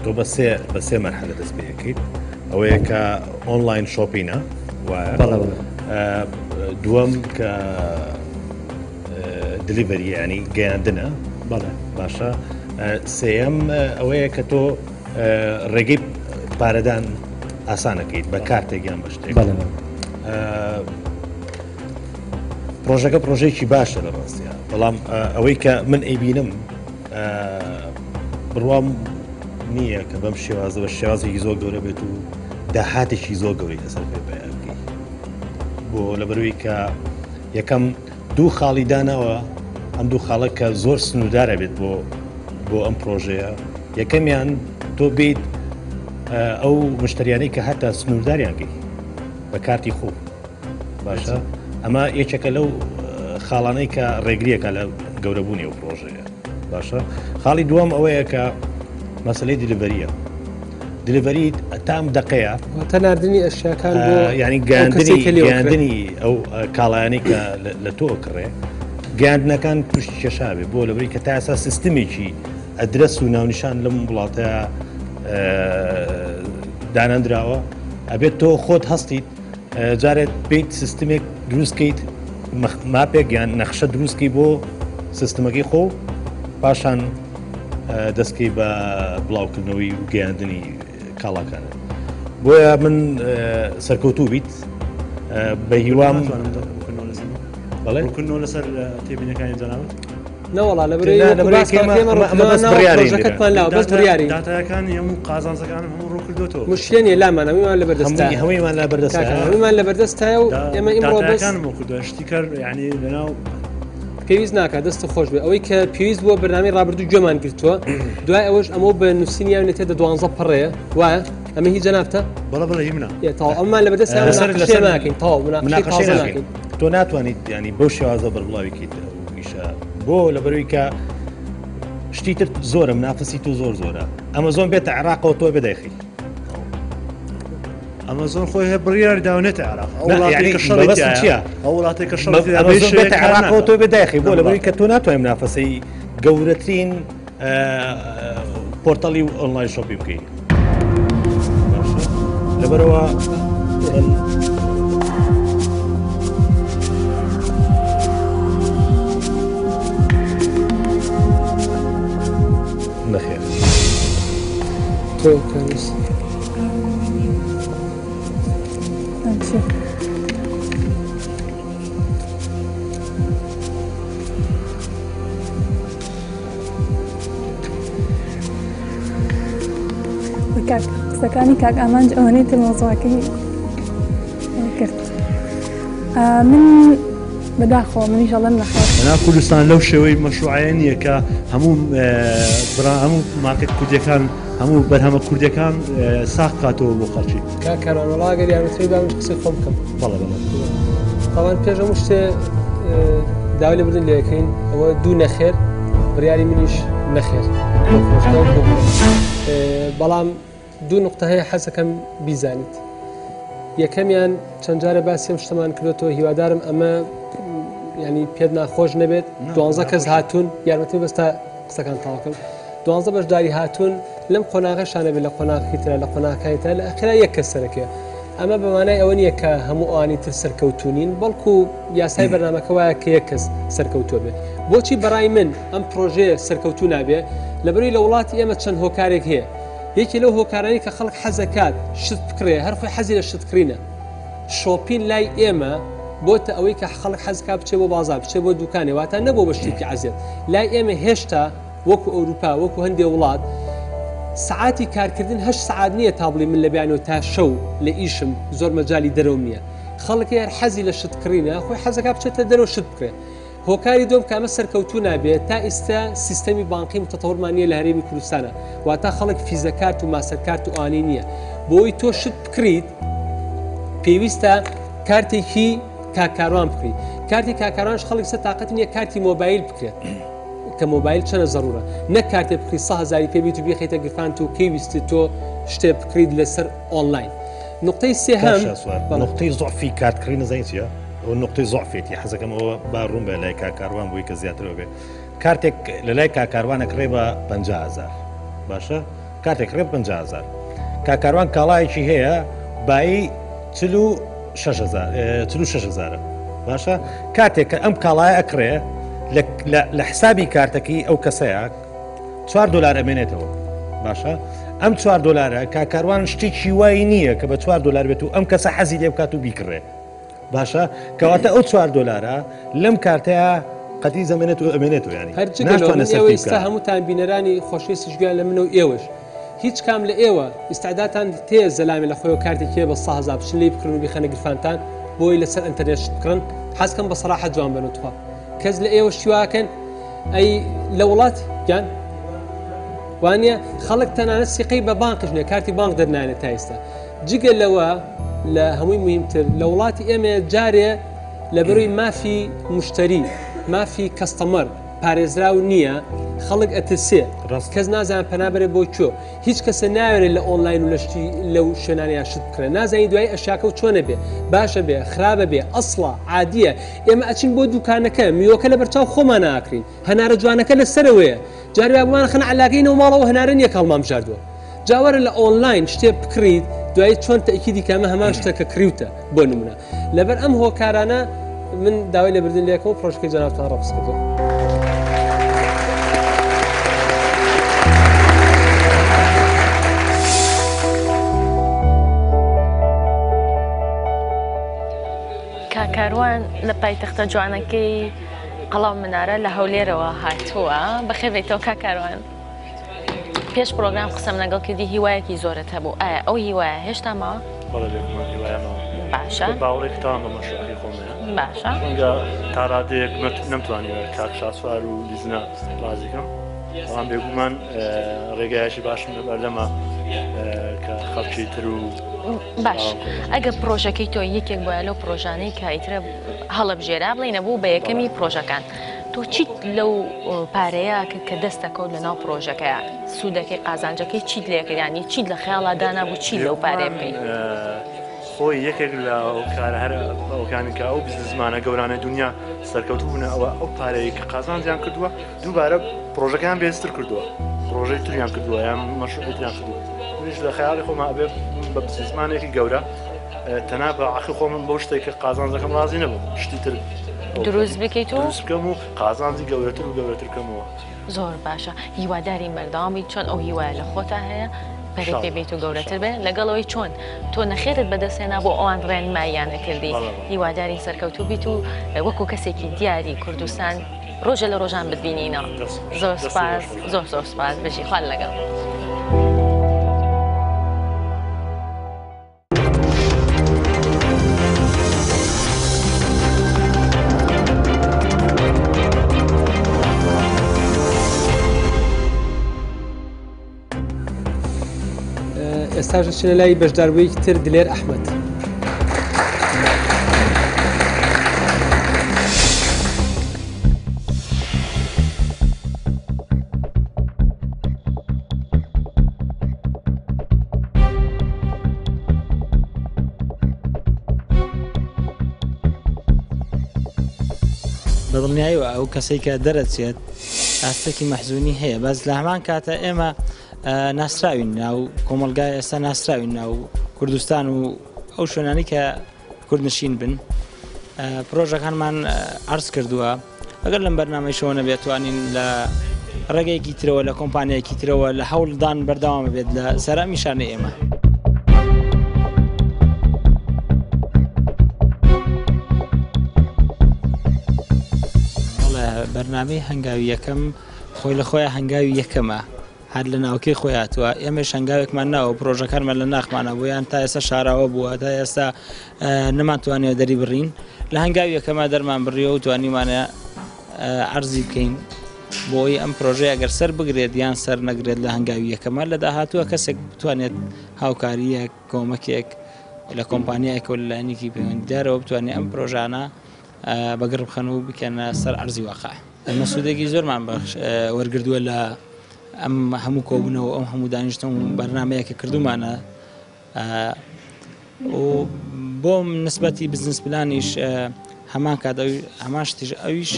تۆ بە سێ بە سێ مەرحەلە دەست پێەکەیت ئەوەیە کە online shopping ە وایە دووەم کە delivery ینی گەیاندنە بەڵێ باشە سێەم ئەوەیە کە تۆ ڕێگەی پارەدان ئاسانەکەیت بە کارتێک یان بە شتێک پرۆژەکە پرۆژێکی باشە لە ڕاستە بەڵام ئەوەی کە من ئەیبینم بڕوام نییە کە بەم شێوازە بە شێوازێکی زۆر گەورە بێت و داهاتێکی زۆر گەوری لەسەر پێ بەیانکەی بۆ لەبەروی کە یەکەم دوو خاڵی داناوە ئەم دوو خاڵە کە زۆر سنووردارە بێت بۆ بۆ ئەم پرۆژەیە یەکەمیان تۆ بیت ئەو مشتریانەی کە هەتا سنوورداریان کەی بە کارتی خۆ باشە ئەمە یەکێکە لەو خاڵانەی کە ڕێگریەکە لە گەورەبوونی ئەو پرۆژەیە باشە خاڵی دووەم ئەوەیە کە مەسلەی delivery یە delivery تام دقەیە واتە ناردنی ئەشیاکان بۆ ینی گەیاندنی ئەو کاڵایانی کە لە تۆ کڕێ گەیاندنەکان پشتی کێشاوێ بۆ لەبری کە تا ئێستا سیستمێکی ئەدرەس و ناونیشان لەم وڵاتە دانەندراوە ئەبێت تۆ خۆت هەستیت جارێت بیت سیستمێک دروستکەیت ماپێک یان نەخشە دروستکەی بۆ سیستمەکەی خۆ پاشان دەستکەی بە بڵاوکردنەوەی و گەیاندنی کاڵاکانت بۆیە من سەرکەوتوو بیت بە هیوام بەڵێ کردنەوە لەسەر تێبینەکانی جەنابت نەوەڵا لە بەس بڕیاری داتاکانی هەموو قازانجەکانم هەموو ڕوو کردوەوە مشکلە نیە لامان هەموومان لە بەردەستە هەموویمان لە بەردەستە هەموومان لە بەردەستایە و ئێمە ئیمڕۆ بەس داتاکانم بۆ کردووە شتی کار یعنی لەناو پێویست ناکات دەستت خۆش بێ ئەوەی کە پێویست بووە بەرنامەی ڕابردوو گوێمان گرتووە دوای ئەوەش ئەمە بە نووسینی یاونێتێ دە دوانزە پەڕەیە وایە ئەمە هی جەنابتە بەڵێ بەڵێ هی منە تەواو ئەممان لە بەردەست لەسەر ناکەین تەواو مناقەشە ناکەین تۆ ناتوانیت ینی بەو شێوازە بەربڵاوی کەیت ئیشە بۆ لەبەروی کە شتی تر زۆرە منافسی تۆ زۆر زۆرە ئەمەزۆن بێتە عێراقەوە تۆ بێدایخی ئەمەزۆن خۆی هەیە بڕیار داونێتە عێراق ئەو وڵاتێک کە شەڕی تیایە ئەو وڵاتێک کە شەڕی تیایە ئەمەزۆن بێتە عێراقەوە تۆ بێدایخی بۆ لەبەروی کە تۆ ناتوانانی منافەسەی گەورەترین پۆرتەڵی online shopping بکەیت لەبەرەوە من نەخێر تۆ کەنووس کاک قسەکانی کاک ئامانج ئەوەنەی تر مەوزوعەکەی کرد من بەداخەوە منیش ئەڵێم نەخێر. لەناو کوردستان لەو شێوەی مەشروعەیە نییە کە هەموو برا هەموو مارکێت کوردیەکان هەموو بەرهەمە کوردیەکان ساغ بکاتەوە بۆ خەڵکی. کاک کاروان وەڵا ئەگەر یارمەتیی با منیش قسەی خۆم بکەم. بەڵێ بەڵێ. تاوان پێش هەموو شتێ داوای لێبوردن لێ ئەکەین ئەوە دوو نەخێر بڕیاری منیش نەخێر بۆ پرۆژەکە و بۆ بەڵام دوو نقطە هەیە حەزەکەم بیزانیت یەکەمیان چەند جارە باسی ئەم شتەمان کردوەوە هیوادارم ئەمە ینی پێت ناخۆش نەبێت دوانزە کەس هاتوون یارمەتی بەستا قسەکان تاوکەم دوانزە بەشداری هاتوون لەم قۆناغەشانە بێت لە قۆناغی ترە لە قۆناغەکانی ترە لە ئەخرا یەک کەس سەرەکەیە ئەمە بە مانای ئەوە نییە کە هەموو ئەوانی تر سەرکەوتوو نین بەڵکو یاسای بەرنامەکە وایە کە یەک کەس سەرکەوتووە بێت بۆچی بەڕای من ئەم پرۆژەیە سەرکەوتوو نابێ لەبەروی لە وڵاتی ئێمە چەند هۆکارێک هەیە یەکێ لەو هۆکارانی کە خەڵک حەزەکات شت بکڕێ هەر خۆی حەزی لە شت کڕینە shopping لای ئێمە بۆتە ئەوەی کە خەڵک حەزکا بچێ بۆ بازار بچێ بۆ دوکانێ واتە نەبوو بە شتێکی عەزێت لای ئێمە هێشتا وەکو ئەوروپا وەکو هەندێ وڵات سەعاتی کارکردن هەشت سەعات نییە تا بڵێی من لە بیانەوە تا شەو لە ئیشم زۆر مەجالی دەرەوەم نییە خەڵک هەر حەزی لە شت کڕینە خۆی حەزەکا بچێتە دەرەوە شت بکڕێ هۆکاری دوم کە ئەمە سەرکەوتوو نابێت تا ئیستا سیستەمی بانقی متەتەوەرمان نییە لە هەرێمی کوردستانە واتە خەڵک فیزە کارت و ماسەر کارت و ئانی نییە بۆی تۆ شت بکڕیت پێویستە کارتێکی کاکاروان بکڕی کارتی کاکاروانش خەڵک سە تااقەت نییە کارتی مۆبایل بکرێت کە مۆبایل چەنە زەرورە نەک کارتێ بکڕی سە هەزاری پێ بیت و بیخەیتە گرفانت و کەی ویستت تۆ شتێ بکڕیت لەسەر ئۆنلاین نقطەی سێهەم نقطەی زۆفی کارت کڕی نەزانی چییە ئەو نقطەی زۆفێتی حەزەکەم ئەوە با ڕوون بێ لای کاک کاروان بووی کە زیاترەوە بێ کارتێک لە لای کاک کاروانە کڕێ بە 50000 باشە کارتێک کڕێ بە 50000 کاک کاروان کاڵایەکی هەیە بایی 46000 باشە کاتێک کە ئەم کاڵایە ئەکڕێ لە حسابی کارتەکەی ئەو کەسەیە 4 دلار ئەمێنێتەوە باشە ئەم 4 دلارە کاکاروان شتێکی وای نییە کە بە 4 دلار بێت و ئەم کەسە حەزی لێ بکات و بیکڕێ باشە کەواتە ئەو 4 دلارە لەم کارتەیە قەتی زەمێنێت و ئەمێنێت و ینی هەر ئێستا هەمووتان بینەرانی خۆشەویستیش گویان لە منە و ئێوەش هیچ کام لە ئێوە ئیستعدادتان تێ زەلامێ لە خۆیەوە کارتێکی هەیە بە سە هەزا بچن لێی بکڕن و بیخەنە گرفانتان بۆی لەسەر ئەنتەرنێت شت بکڕن حەزکەم بە سەراحەت جوان بن و تخوا کەس لە ئێوە شتی واکەن ئەی لە وڵات گیان وانە خەڵک تەنانەت سیقەی بە بانقش نیە کارتی بانق دەرنانێت تا ئێستا جگە لەوە لە هەمووی مهمتر لە وڵاتی ئێمە جارێ لە بەروی مافی مشتری مافی customer پارێزراو نییە خەڵک ئەترسێ ڕاست. کەس نازانێت پەنا بەرێ بۆ کوێ هیچ کەسە ناوێرێت لە ئۆنلاین و لە شتی لەو شوێنانەیان شت بکڕێ نازانی دوای ئەشیاکە و چۆنە بێ باشە بێ خراپە بێ ئەسڵا عادیە ئێمە ئەچین بۆ دوکانەکە میوەکە لە بەرچاو خۆمان ناکرین هەنارە جوانەکە لە سەرەوەیە جاری وا بمان خەنە عەلاگەینەوە ماڵەوە هەنارە نییە کە هەڵمان بژاردووە جا وەرە لە ئۆنلاین شتێ بکڕیت دوایی چۆن تەئکیدی کە ئەمە هەمان شتە کە کڕیوتە بۆ نمونە لەبەر ئەم هۆکارانە من داوای لێبردن لێکم و پرۆژەکەی جەنابتان ڕەفز کردووە. کاک کاروان لە پایتەختە جوانەکەی قەڵاو منارە لە هەولێرەوە هاتووە بەخێربێیتەوە کاک کاروان. پێش پرۆگرام قسەم لەگەڵ کردی هیوایەکی زۆرت هەبوو ئایا ئەو هیوایە هێشتا ماوە؟ بەڵێ بێگومان هیوایە ماوە. باشە. باوەڕێکی تەواوم بە مەشروعەکەی خۆم هەیە. باشە. ڕەنگە تا ڕادەیەک نەمتوانیوە کاک شاسوار و لیزنە ڕازی کەم بەڵام بێگومان ڕێگایەکی باشم لە بەردەمە کە خەڵکی تر و باش ئەگەر پرۆژەکەی تۆ یەکێک بۆیە لەو پرۆژانەی کە ئیترە هەڵەبژێرا بڵێ نەبوو بە یەکەمی پرۆژەکان تۆ چیت لەو پارەیە کرد کە دەستەکەوت لە ناو پرۆژەکەیا سوودەکەی قازانجەکەی چیت لێ کرد یانی چیت لە خەیاڵا دانابوو چی لەو پارەیە بکەی؟ خۆی یەکێک لە هۆکارە هەرە باوەکانی کە ئەو بزنسمانە گەورانەی دونیا سەرکەوتوو بوونە ئەوە ئەو پارەیە کە قازانجیان کردووە دووبارە پرۆژەکەیان بەهێزتر کردووە پرۆژەی تریان کردووە یان مەشروعی تریان کردووە منیش لە خەیاڵی خۆما ئەبێ بە بزنسمانێکی گەورە تەنها بە عەقڵی خۆمم بەو شتێک کە قازانج دەکەم ڕازی نەبم شتی تر دروست بکەیت و دروست بکەم و قازانجی گەورەتر و گەورەتر بکەمەوە. زۆر باشە هیوادارین بەردەوام بیت چۆن ئەو هیوایە لە خۆتا هەیە پەرەی پێ بیت و گەورەتر بێ لەگەڵ ئەوەی چۆن تۆ نەخێرت بەدەستهێنا بۆ ئەوان ڕێنماییانە کردی هیوادارین سەرکەوتوو بیت و وەکو کەسێکی دیاری کوردستان ڕۆژێ لە ڕۆژان بتبینینەوە زۆر سپاس زۆر زۆر سپاس بژی خوات لەگەڵ. ئێستاش دەچینە لای بەشداربوویەکی تر دلێر ئەحمەد. دڵنیایەوە ئەو کەسەی کە دەرەچێت ئاستێکی مەحزونی هەیە، بەس لە هەمان کاتە ئێمە ناسراوین ناو کۆمەڵگای ئێستا ناسراوین ناو کوردستان و ئەو شوێنانی کە کوردنشین بن پرۆژەکانمان عرض کردووە ئەگەر لەم بەرنامەیشەوە نەبێت توانین لە ڕێگەیەکی ترەوە لە کۆمپانیایەکی ترەوە لە هەوڵدان بەردەوام بێت لە سەر ئەم ئیشانەی ئێمە. بەرنامەی هەنگاوی یەکەم خۆی لە خۆیان هەنگاوی یەکەمە هەر لە ناوکەی خۆی هاتووە ئێمەش هەنگاوێکمان ناوە پرۆژەکانمان لە ناخمانە بۆ یان تا ئێستا شاراوە بووە تا ئێستا نەمانتوانیوە دەری بڕین لە هەنگاوی یەکەمە دەرمان بڕیەوە و توانیمانە عەرزی بکەین بۆی ئەم پرۆژەیە ئەگەر سەر بگرێت یان سەر نەگرێت لە هەنگاوی یەکەمە لە داهاتووە کەسێک بتوانێت هاوکاریەک کۆمەکێک لە کۆمپانیایەکەوە لە لایەنێکی پەیوەندیدارەوە بتوانێت ئەم پرۆژانە بەگەڕ بخەن و بکەنە سەر عەرزی واقع. ئێمە سوودێکی زۆرمان بەخش وەرگردووە لە ئەم هەموو کۆبوونەوە ئەم هەموو دانیشتن و بەرنمەیە کە کردومانە و بۆ نسبەتی بزنس پلانیش هەمان کات هەمان شتیش ئەویش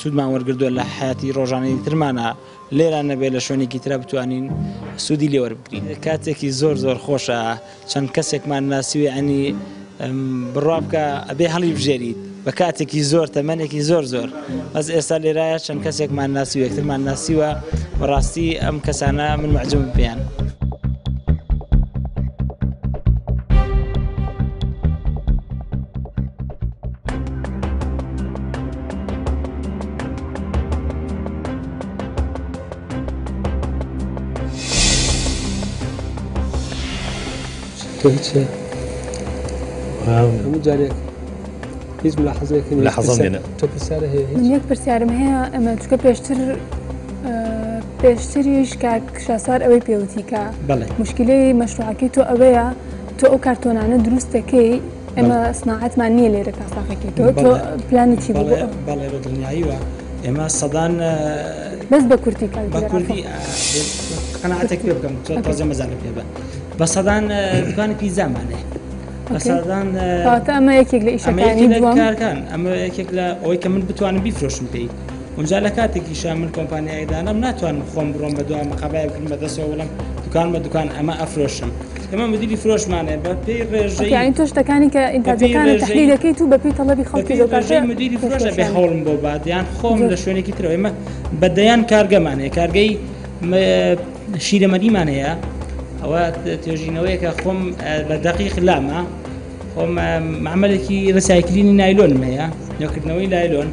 سوودمان وەرگردووە لە حیاتی ڕۆژانەی ترمانە لێرە نەبێت لە شوێنێکی ترە بتوانین سوودی لێ وەربگرین کاتێکی زۆر زۆر خۆشە چەند کەسێکمان ناسیوێ ئەنی بڕوا بکە ئەبێ هەڵی بژێریت بە کاتێکی زۆر تەمەنێکی زۆر زۆر بەس ئێستا لێرایە چەند کەسێکمان ناسی و یەکترمان ناسیوە بەڕاستی ئەم کەسانە من مەعجوبم پێیان. تۆ هیچ هەموو جارێک هیچ ملاحەزەیەک نییە. ملاحەزەم نییە. تۆ پرسیارە هەیە هیچ؟ من یەک پرسیارم هەیە ئەمە چونکە پێشتر پێشتریش کاک شاسوار ئەوەی پێوتی کە مشکلەی مەشروعەکەی تۆ ئەوەیە تۆ ئەو کارتۆنانە دروست دەکەی ئێمە سناعەتمان نییە لێرە تا ساقەکەی تۆ تۆ پلانی چی بوو؟ بەڵێ بە دڵنیاییوە ئێمە سەدان بەس بە کورتی کاک بە کوردی قەناعەتێک پێ بکەم تازە مەزانم پێ بە بە سەدان دوکانی پیزامان هەیە بە سەدان کەواتە ئەمە یەکێک لە ئیشەکانی دووەم کارکان ئەمە یەکێک لە ئەوەی کە من بتوانم بیفرۆشم پێی اونجا لە کاتێکیشا من کۆمپانیایەک دانام ناتوانم خۆم بڕۆم بە دوا مقابای بکردم بە دەستەوە بڵێم دوکان بە دوکان ئەمە ئەفرۆشم ئێمە مدیری فرۆشمانێ بە پێی ڕێژەی یعنی تۆ شتەکانی کە ئینتاجەکانت تەحلیل دەکەیت و بە پێی تەڵەبی خەڵکی بە پێی ڕێژەی مدیری فرۆش ئەبێ هەوڵم بۆ بات یان خۆم لە شوێنێکی ترەوە ئێمە بە دەیان کارگەمان هەیە کارگەی شیرەمەنیمان هەیە ئەوە توێژینەوەیەکە خۆم بە دەقیق لامە خۆم معمەلێکی ڕسایکلینی نایلۆنم هەیە نوێکردنەوەی لایلۆن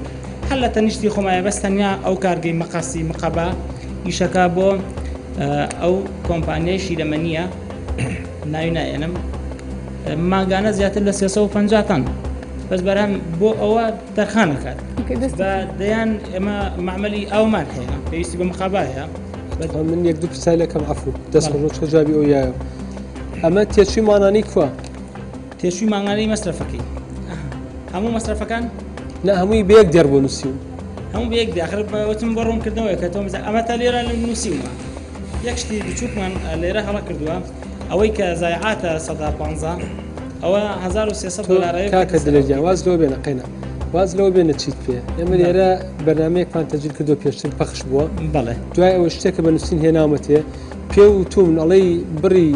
هەر لە تەنیشتی خۆمایە بەس تەنیا ئەو کارگەی مەقەسی مقەبا ئیشەکە بۆ ئەو کۆمپانیای شیرەمەنیە ناوی نایەنم مانگانە زیاتر لە 350 تەن بەس بەرهەم بۆ ئەوە تەرخانەکات بە دەیان ئێمە معمەلی ئاومان هەیە پێویستی بە مقابا هەیە من یەک دوو پرسیار لەکەم عەفو دەست خۆش چۆ جوابی ئەو یایە ئەمە تێچووی مانانی کوا تێچووی مانگانەی مەسرەفەکەی هەموو مەسرەفەکان نا هەمووی بە یەک دێڕ بۆ نووسیوم هەموو بە یەک دێ ئاخر وتم بۆ ڕوونکردنەوەیە کە تۆ ئەمە تا لێرە نووسیومە یەک شتی بچووکمان لێرە هەڵە کردووە ئەوەی کە زایعاتە 15% ئەوە 1300 دلارە کاکە دلێر واز لەوە بێنە قەینا واز لەوە بێنە چیت پێ ئێمە لێرە بەرنمەیەکمان تەجیل کردو پێشتر پەخش بووە بەڵێ دوای ئەوە شتێکە بە نووسین هێناومەتێ پێ و توم ئەڵێی بڕی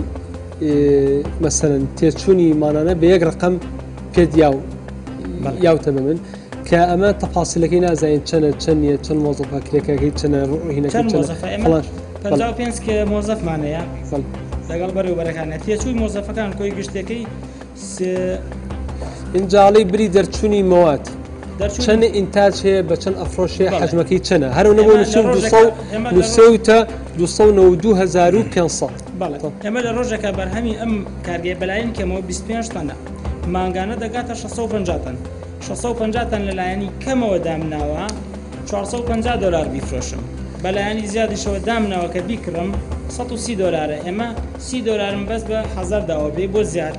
مەسەلەن تێچوونی مانانە بە یەک ڕقم پێت یاو یاوتە بە من کە ئەمە تەفاسیلەکەی نازانین چەنە چەند نییە چەند مۆزەفە کرێکەکەی چەنە ڕوهینەکەی چەنە فڵان 55 کە مۆزەفمان هەیە لەگەڵ بەڕێوەبەرەکانە تێچووی مۆزەفەکان کۆی گشتەکەی ئینجا ئەڵێی بری دەرچوونی مەواد چەند ئینتاج هەیە بە چەند ئەفرۆشێ حەجمەکەی چەنە هەرو نەبوو نووسیم 200 292500 بەڵێ ئێمە لە ڕۆژێکا بەرهەمی ئەم کارگەیە بەلایەن کەمەوە 25 تەنە مانگانە دەگاتە 650 تەن 650 تەن لەلایەنی کەمەوە دامناوە 450 دلار بیفرۆشم بەلایەنی زیادیشەوە دامناوە کە بیکڕم 130 دلارە ئێمە 30 دلارم بەس بە هەزار داوە بێ بۆ زیاد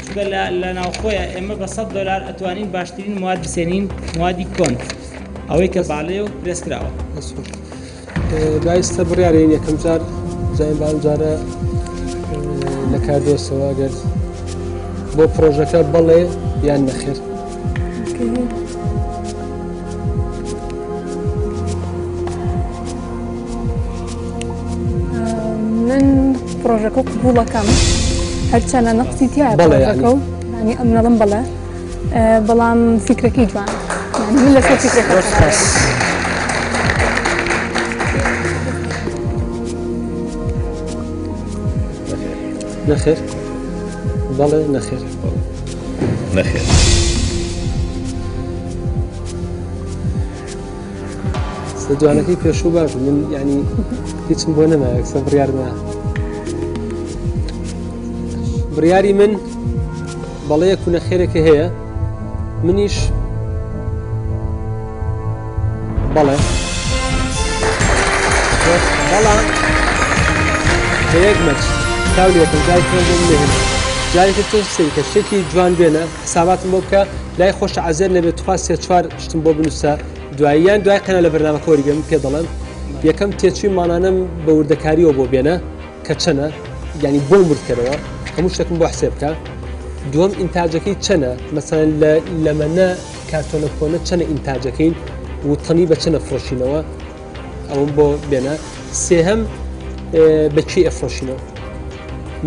چونکە لە لە ناوخۆیە ئێمە بە 100 دلار ئەتوانین باشترین مواد بسێنین موادی کۆن ئەوەی کە باڵێ و پرێس کراوە. با ئێستا بڕیارین یەکەم جار بزانین با ئەم جارە لە کاردۆسەوە ئەگەر بۆ پرۆژەکە بەڵێ یان نەخێر. پرۆژەکە قبوڵەکەم هەرچەنە نەقسی تایە پرۆژەکە و ینی ئەم نەڵم بەڵێ بەڵام فیکرەکەی جوان من لەسەر فیکرەکە نەخێر بەڵێ نەخێر نەخێر. دوانەکەی پێشوو باش بوو من یعنی هیچم بۆ نەما یەکسەر بڕیارما بڕیاری من بەڵەیەک و نەخێرێکە هەیە منیش بەڵێ بەڵام بە یەک مەرج چاو لێکم جای خوێندن نهێن جارێکی تر سەیرکە شتێکی جوان بێنە حساباتم بۆ بکە لای خۆشە عەزێت نەبێت تخوا سێ چوار شتم بۆ بنووسە دوایی یان دوای قەنا لە بەرنامەکە وەریگرم من پێ دەڵێم یەکەم تێچووی مانانەم بە وردەکاریەوە بۆ بێنە کە چەنە یعنی بۆم وردکەرەوە هەموو شتێکم بۆ حسێب بکە دووەم ئینتاجەکەی چەنە مەسەلەن لە لەمەنە کارتۆنە کۆنە چەنە ئینتاجەکەین و تەنی بە چەنە فرۆشینەوە ئەوم بۆ بێنە سێهەم بە کێ ئەفرۆشینەوە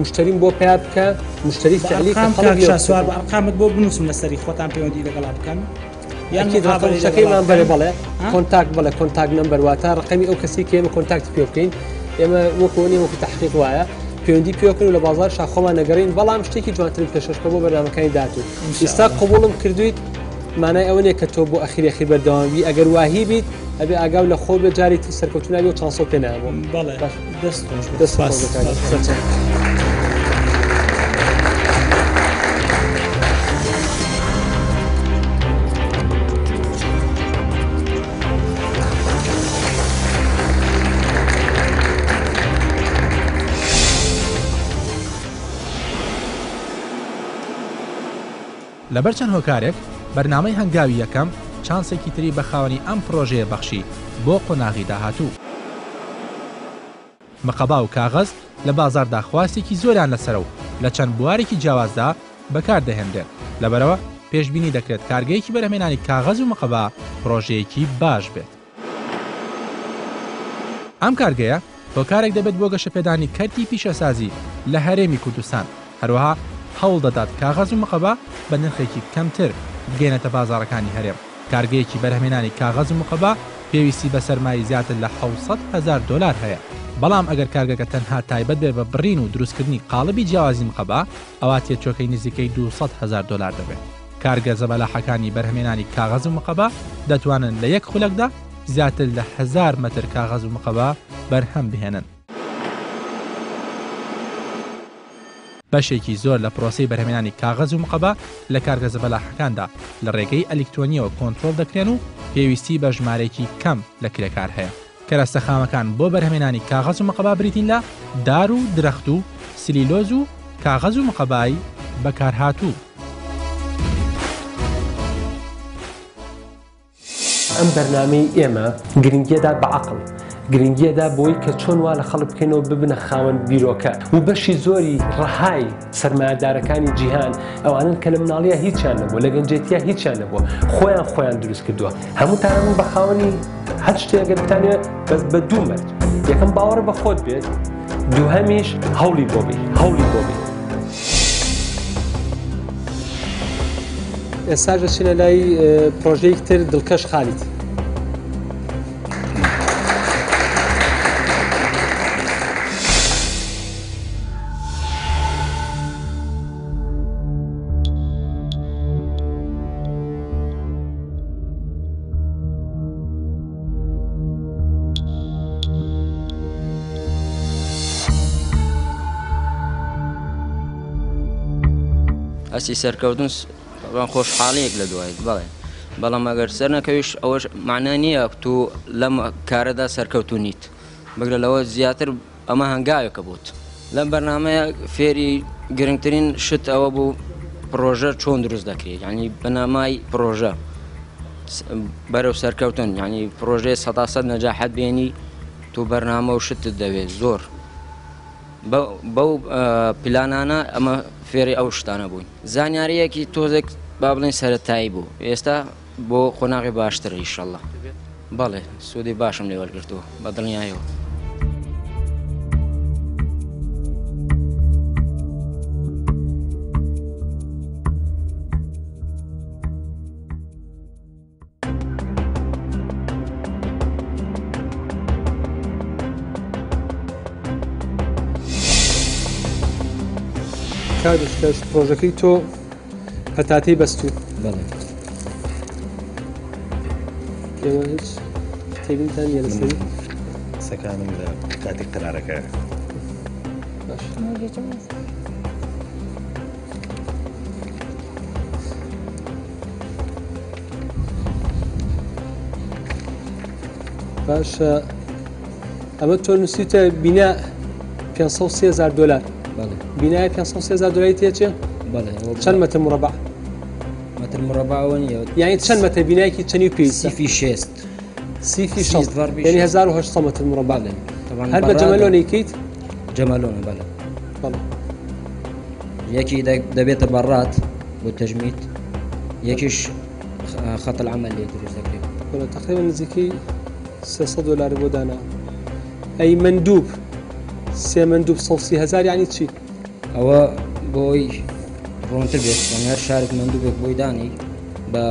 مشتریم بۆ پیا بکە مشتری فعلی کە خەڵک سوار بە ئەرقامت بۆ بنووسم لەسەری خۆتان پەیوەندی لەگەڵا بکەن یاکی ڕقەمشەکەیمان بەرێ بەڵێ contact بڵێ contact number واتە ڕقەمی ئەو کەسی کە ئێمە contact ی پێ بکەین ئێمە وەکو نیە وەکو تحقیق وایە پەیوەندی پێوەکەن و لە بازار شاخۆمان نەگەڕین بەڵام شتێکی جوانترم پێشکەش بکە بۆ بەرنامەکانی داهاتوو ئێستا قبوڵم کردویت مانای ئەوە نیە کە تۆ بۆ ئەخیر ئەخیر بەردەوام بی ئەگەر واهی بیت ئەبێ ئاگاو لە خۆ بێ جاری تر سەرکەوتو نابی و چانسەو پێ نایە بەڵێ دەست خۆش دەست خۆش بێ کاک سەرچاو. لەبەر چەند هۆکارێک بەرنامەی هەنگاوی یەکەم چانسێکی تری بە خاوەنی ئەم پڕۆژەیە بەخشی بۆ قۆناغی داهاتوو. مقەبا و کاغەز لە بازاڕدا خواستێکی زۆریان لەسەرە و لە چەند بوارێکی جیاوازدا بەکاردەهێنرێن، لەبەرئەوە پێشبینی دەکرێت کارگەیەکی بەرهەمهێنانی کاغەز و مقەبا پڕۆژەیەکی باش بێت. ئەم کارگەیە هۆکارێک دەبێت بۆ گەشەپێدانی کەرتی پیشەسازی لە هەرێمی کوردستان، هەروەها هەوڵدەدات کاغەز و مقەبا بە نرخێکی کەمتر بگەیەنێتە بازاڕەکانی هەرێم. کارگەیەکی بەرهەمهێنانی کاغەز و مقەبا پێویستی بە سەرمایەی زیاتر لە 700 هەزار دۆلار هەیە، بەڵام ئەگەر کارگەکە تەنها تایبەت بێت بە بڕین و دروستکردنی قاڵبی جیاوازی مقەبا، ئەوا تێچووەکەی نزیکەی 200 هەزار دۆلار دەبێت. کارگە زەبەلاحەکانی بەرهەمهێنانی کاغەز و مقەبا دەتوانن لە یەک خولەکدا زیاتر لە 1000 مەتر کاغەز و مقەبا بەرهەم بهێنن. بەشێکی زۆر لە پرۆسەی بەرهەمهێنانی کاغەز و مقەبا لە کارگە زەبەلاحەکاندا لە ڕێگەی ئەلیکترۆنییەوە کۆنترۆڵ دەکرێن و پێویستی بە ژمارەیەکی کەم لە کرێکار هەیە. کەرەستە خامەکان بۆ بەرهەمهێنانی کاغەز و مقەبا بریتین لە دار و درەخت و سلیلۆز و کاغەز و مقەبای بەکارهاتوو. ئەم بەرنامەی ئێمە گرنگیەدا بە عەقڵ، گرنگیەدا بەوەی کە چۆن وا لە خەڵک بکەینەوە ببنە خاوەن بیرۆکە و بەشی زۆری ڕەهای سەرمایەدارەکانی جیهان ئەوانەن کە لە مناڵییا هیچیان نەبووە، لە گەنجێتییا هیچیان نەبووە، خۆیان خۆیان دروست کردووە. هەمووتان ئەبن بە خاوەنی هەر شتێک ئەگەر بتانەوێت، بەس بە دوو مەرج، یەکەم باوەڕ بە خۆت بێت، دووهەمیش هەوڵی بۆ بەی، هەوڵی بۆ بەی. ئێستاش دەچینە لای پرۆژەیەکی تر دڵکەش خالید. هەستی سەرکەوتن خۆشحاڵیەک لە دوایت بەڵێ بەڵام ئەگەر سەر نەکەویش ئەوەش معنای نییە تو لەم کارەدا سەرکەوتو نیت بگرە لەوە زیاتر ئەمە هەنگاوێکە بۆت لەم بەرنامەیە فێری گرنگترین شت ئەوە بوو پڕۆژە چۆن دروست دەکرێت یعنی بنەمای پڕۆژە بەرەو سەرکەوتن یعنی پڕۆژەی سەدا سەد نەجاحەت بێنی تو بەرنامە و شتت دەوێت زۆر بەو پلانانە ئەمە فێری ئەو شتانە بووین زانیاریەکی تۆزێک با بڵێن سەرەتایی بوو ئێستا بۆ قۆناغی باشتر ئیشەڵڵا بەڵێ سوودی باشم لێ وەرگرتووە بە دڵنیایەوە. کاک دڵکەش پرۆژەکەی تۆ پەتاتەی بەستوو. بەڵێ. ئێوە هیچ تێبینتان نییە لەسەری؟ قسەکانم لە کاتی قەرارەکە. باش. باشە ئەمە تۆ نووسیتە بینا 503 هزار دلار بینای 503 هزار دلاری تێچێ چەند مەتر مربع مەتر مربع ئەوە نییە یعنی چەند مەتر بینایەکی چەنی و پێویستە سیفی شێست سیفی شەست یعنی 1800 مەتر مربع هەر بە جەمەلۆنی کەیت جەمەلۆنە بەڵێ بەڵێ یەکی دەبێتە بەڕات بۆ تەژمیت یەکیش خەت العمل لێ دروست دەکرێت بەڵێ تقریبا نزیکەی 300 دلار بۆ دانا ئەی مندوب سێ مندوب 130 هزار یعنی چی ئەوە بۆی ڕوونتر بێت یعنی هەر شارێک مندوبێک بۆی دانی بە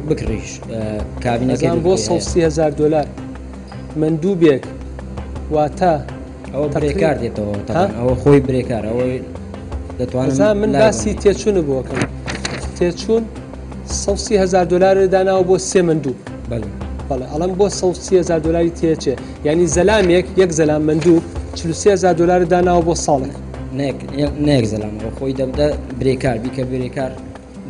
بکڕیش کابینەکە بۆ 130 هزار دلار مندوبێک واتە ئەوە برێکار دێتەوە ئەوە خۆی برێکار ئەوەی دەتوانم من باسی تێچوون بۆکەم تێچوون 130 هزار دلار داناوە بۆ سێ مندوب بەڵێ بەڵێ ئەڵم بۆ 130 هزار دلاری تێچێ یعنی زەلامێک یەک زەلام مندوب 43 هزار دلار داناوە بۆ ساڵێک نەیەک زەلام خۆی دەبدە برێکار بیکە برێکار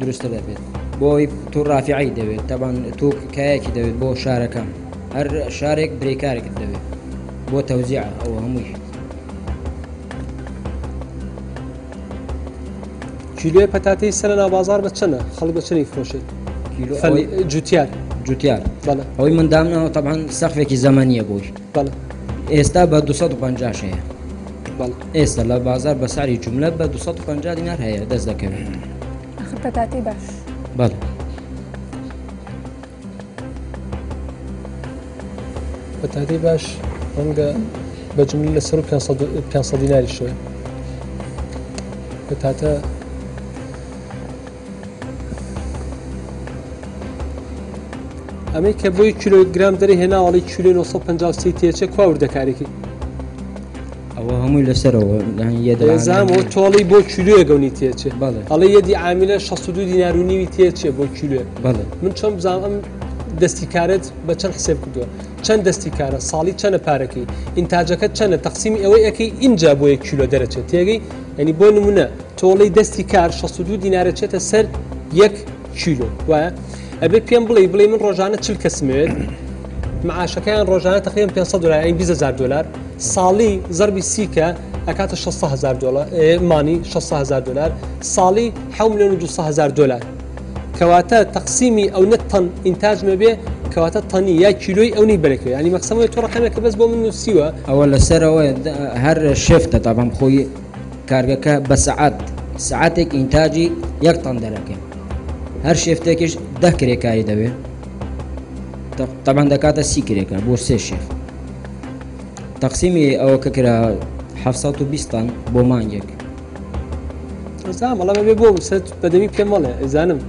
دروستە دەبێت بۆی تۆ ڕافعی دەوێت تەبان تۆ کایەکی دەوێت بۆ شارەکان هەر شارێک برێکارێکت دەوێت بۆ تەوزیع ئەوە هەمووی. کیلۆی پەتاتەی سەر ناو بازار بە چەنە خەڵک بە چەنی فرۆشێت جوتیار جوتیار ئەوەی من دامناوە تەبان سەقفێکی زەمەنیە بۆی ئێستا بە 250 هەیە ئێستا لە بازار بە ساری جملە بە 250 دینار هەیە دەست دەکەوێت ئەخر پەتاتەی باش بەڵێ پەتاتەی باش ڕەنگە بە جملە لە سەر 500 دیناری شوێ پەتاتە ئەمەی کە بۆی کیلۆگرام دەرێ هێناوەڵی کیلۆ 953 تێچێ کوا وردەکارێکی ئەوە هەمووی لەسەرەوە زانم تۆڵی بۆ کیلۆیە گەونی تێچێ ئەڵێ یەدی عامیلە 62 دینار و نیوی تێچێ بۆ کیلۆ من چۆن بزانم ئەم دەستی کارت بە چەند حسێب کردووە چەند دەستی کارە ساڵی چەنە پارەکەی ئینتاجەکە چەنە تەقسیمی ئەوەی ئەەکەی ئینجا بۆ یەک کیلۆ دەرەچێت تێگەی ینی بۆ نمونە تۆڵەی دەستی کار 62 دینارە چێتە سەر یەک کیلۆ وایە ئەبێ پێم بڵێ بڵێ من ڕۆژانە چل کەسمێت معاشەکەیان ڕۆژانە تقریبا 500 دلار یعنی 20000 دلار ساڵی زەربی سیکە ئەکاتە 600 هزار دلار مانی 600 هزار دلار ساڵی 7 میلیۆن و 200 هزار دلار کەواتە تەقسیمی ئەو نە تەن ئینتاج مەبێ کەواتە تەنی یا کیلۆی ئەو نی بەرەکەوێ ینی مەقسەمەوەی تۆ ڕقەمێکە بەس بۆ من نووسیوە ئەوە لەسەرەوە هەر شێفتە تابام خۆی کارگەکە بە سەعات سەعاتێک ئینتاجی یەک تەن دەرەکەی هەر شێفتێکیش دە کرێکاری دەوێت تەبان دەکاتە سی کرێکار بۆ سێ شێف تەقسیمی ئەوە کە کرا 720 تەن بۆ مانگێک زانم بەڵام ئەبێ بۆ سەر بەدەمی پێم مەڵێ ئەزانم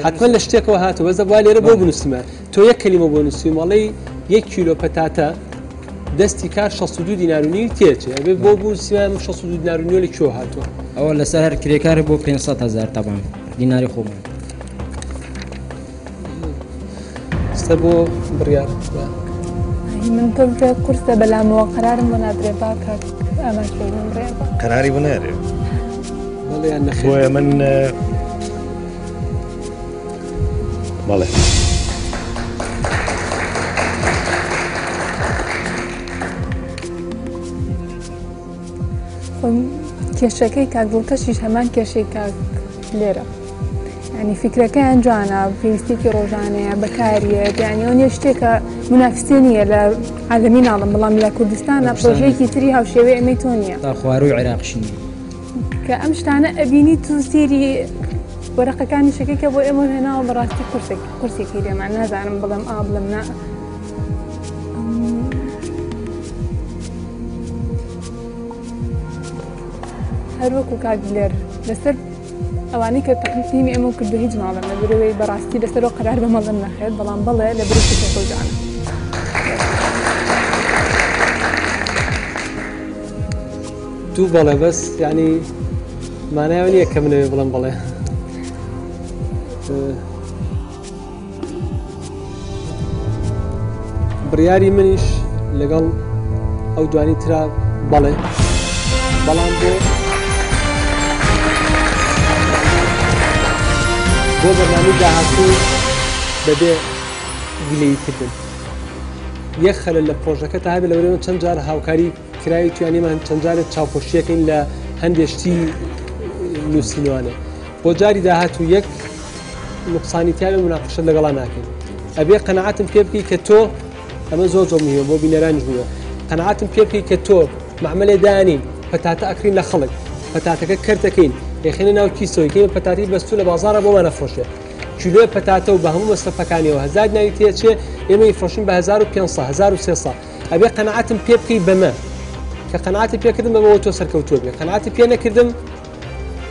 حتمما لە شتێکەوە هاتووە بەس دەبوا لێرە بۆ بنووسمە تۆ یەک کەلیمە بۆ نووسیم ئەڵێی یەک کیلۆ پەتاتە دەستی کار 62 دینار و نیو تێچێ ئەبێ بۆ بنووسیمە ئەم 62 دینار و نیو لە کوێوە هاتووە ئەوە لەسەر هەر کرێکارێک بۆ 500 هەزار تەبان دیناری خۆمان سەر بۆ بڕیار من پێم پێ قورسە بەلامەوە قەرارم بۆ نادرێ با کاک ئاماژ پێ بم بڕیار بە. قەراری بۆ نارێ بەڵێ یان نەخێر بۆیە من بەڵێ. خۆم کێشەکەی کاک دڵکەشیش هەمان کێشەی کاک لێرە ینی فیکرەکەیان جوانە پێویستێکی ڕۆژانەیە بەکاریەت یعنی ئەو نیە شتێکە منافسێ نییە لە عالەمی ناڵم بەڵام لە کوردستانە پرۆژەیەکی تری هاوشێوەی ئەمەی تۆ نییە تا خواروی عێراقش نییە کە ئەم شتانە ئەبینی تو سێری وەرەقەکانی شەکەی کە بۆ ئێمە هێناوە بەڕاستی قورسێک قورسێکی لێمان نازانم بڵێم ئا بڵێم نا هەروەکو کاک دلێر لەسەر ئەوانەی کە تەقدیمی ئێمە کردو هیچ ناڵێم لەبەرئەوەی بەڕاستی لەسەرەوە قەرار بە مەڵێم نەخێر بەڵام بەڵێ لەبەرئەوەی فکرەکە جوانە. دوو بەڵێ بەس یعنی مانایەوە نییە کە منەوێ بڵێم بەڵێ. بڕیاری منیش لەگەڵ ئەو دوانی ترا بەڵێ بەڵام بۆ بۆ بەرنامەی داهاتوو بەبێ گلەیی کردن یەک خەلەل لە پرۆژەکە تا هەبێ لەوەرێمە چەند جار هاوکاری کراوی توانیمە چەند جارێک چاوپۆشیەکەین لە هەندێک شتی نووسینوانە بۆ جاری داهاتوو یەک نقصانی تیاوێ مناقشە لەگەڵا ناکەین ئەبێ قەنەعاتم پێ بکەی کە تۆ ئەمە زۆر زۆر مهمە بۆ بینەرانیش بووە قەنەعاتم پێ بکەی کە تۆ معمەلێ دانین پەتاتە ئەکرین لە خەڵک پەتاتەکە کەرتەکەین یخێنە ناو کیسەوەی کەین پەتاتی بەستوو لە بازاڕە بۆمان ئەفرۆشێ کیلۆی پەتاتە و بە هەموو مەسرەفەکانیەوە هەزار دیناری تێچێ ئێمە ئیفرۆشین بە 1500 1300 ئەبێ قەنەعاتم پێ بکەی بەمە کە قەنەعاتی پێکردم بەمەوە تۆ سەرکەوتووە بێ قەنەعاتی پێ نەکردم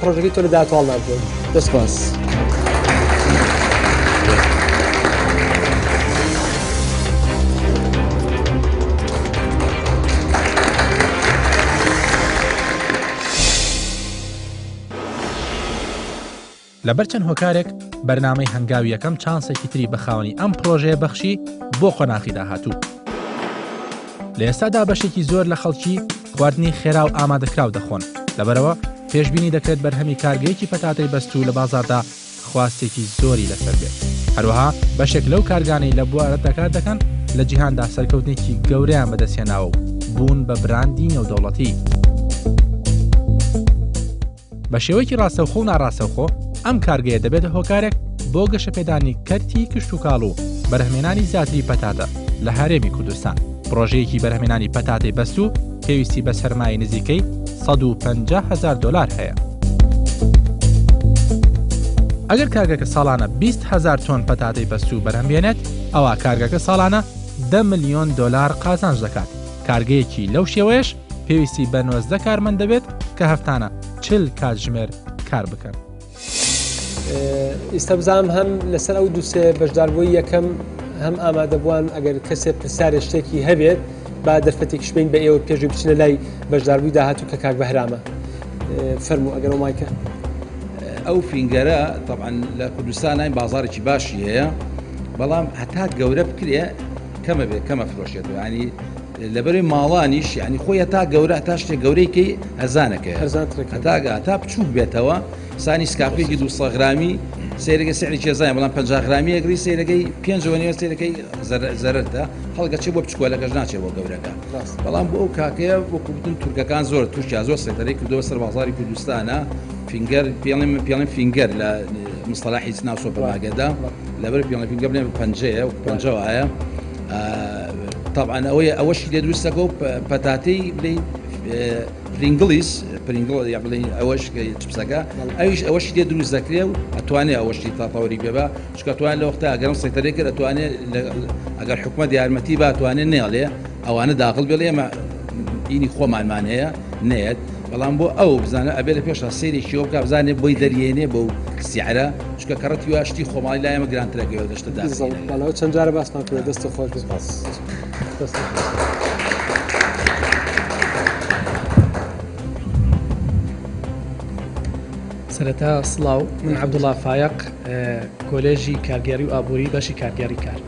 پرۆژەکەی تۆ لە داهاتوو نابێت. دەست سپاس. لەبەر چەند هۆکارێک بەرنامەی هەنگاوی یەکەم چانسێکی تری بە خاوەنی ئەم پڕۆژەیە بەخشی بۆ قۆناخی داهاتوو. لە ئێستادا بەشێکی زۆر لە خەڵکی خواردنی خێرا و ئامادەکراو دەخۆن، لەبەرئەوە پێشبینی دەکرێت بەرهەمی کارگەیەکی پەتاتەی بەستوو لە بازاڕدا خواستێکی زۆری لەسەر بێت. هەروەها بەشێک لەو کارگانەی لە بوارەدا کار دەکەن لە جیهاندا سەرکەوتنێکی گەورەیان بەدەستهێناوە و بوون بە براندی نێودەوڵەتی. بە شێوەیەکی ڕاستەوخۆ و ناڕاستەوخۆ ئەم کارگەیە دەبێتە هۆکارێک بۆ گەشەپێدانی کەرتی کشتوکاڵ و بەرهەمهێنانی زیاتری پەتاتە لە هەرێمی کوردستان. پڕۆژەیەکی بەرهەمهێنانی پەتاتەی بەستوو پێویستی بە سەرمایەی نزیکەی 150 هەزار دۆلار هەیە. ئەگەر کارگەکە ساڵانە 20 هەزار تۆن پەتاتەی بەستوو بەرهەم بێنێت، ئەوا کارگەکە ساڵانە 10 ملیۆن دۆلار قازانج دەکات. کارگەیەکی لەو شێوەیەش پێویستی بە 19 کارمەند دەبێت کە هەفتانە 40 کاتژمێر کار بکەن. ئیستا بزانم هەم لەسەر ئەو دوسێ بەشداربووی یەکەم هەم ئامادەبووان ئەگەر کەسێ پرسیارێ شتێکی هەبێت با دەرفەتێکیش بین بە ئێوە پێشوی بچنە لای بەشداربووی داهاتوو کە کاک بەهرامە فەرموو ئەگەر ئەو مایکە. ئەو finger ە تەبعەن لە کوردستانای بازارێکی باشی هەیە بەڵام هەتا گەورە بکرێ کەمە بێ کەمە فرۆشێتەوە ینی لەبەرەی ماڵانیش یعنی خۆی هەتا گەورە تا شتێک گەورەی کەی هەزانەکەی هەتا تا بچووک بێتەوە سانی سکاپێکی 200 غرامی سیرەکە سعری چێزای بەڵام 50 غرامی ئەگری سیرەکەی پێنجەوە نێوە سیرەکەی زەرەرتە خەڵکە چێ بۆ بچکۆلەکەش ناچێ بۆ گەورەکە بەڵام بۆ ئەو کاکەیە وەکوتن تورکەکان زۆر تورکیا زۆر سەیتەرەی کردەوە سەر بازاری کوردستانە finger پێڵێن من پێڵێن finger لە مستەلاحی ناو سۆپەرمارکێتدا لەبەر پێڵێن finger بڵێن پەنجەیە و پەنجە وایە طبعا ئەوەیە ئەوەشی لێ دروستەکە و پەتاتەی بڵێن Pringles Pringle یا بڵێن ئەوەش چپسەکە ئەویش ئەوەشی لێ دروست دەکرێ و ئەتوانێ ئەوەشی تاتەوەری پێ بە چکە توان لە وەختە ئەگەرم سەیتەرەی کرد ئەتوانێ ئەگەر حکومەت یارمەتی با توانێ نێڵێ ئەوانە داخل بێڵێ ئێمە ئینی خۆمانمان هەیە نێت بەڵام بۆ ئەو بزانە ئەبێ لە پێشا سەیرێکی ئەو بکا بزانێ بۆی دەریێنێ بەو سیعرە چونکە کەڕەتی وا شتی خۆماڵی لای ئێمە گرانترەکەی دەشتە دا بەڵێ چەند جارە باسمان کرد دەست خۆش بێت سپاس. سەرەتا سڵاو من عەبدوڵا فایەق کۆلێژی کارگێڕی و ئابووری بەشی کارگێڕی کار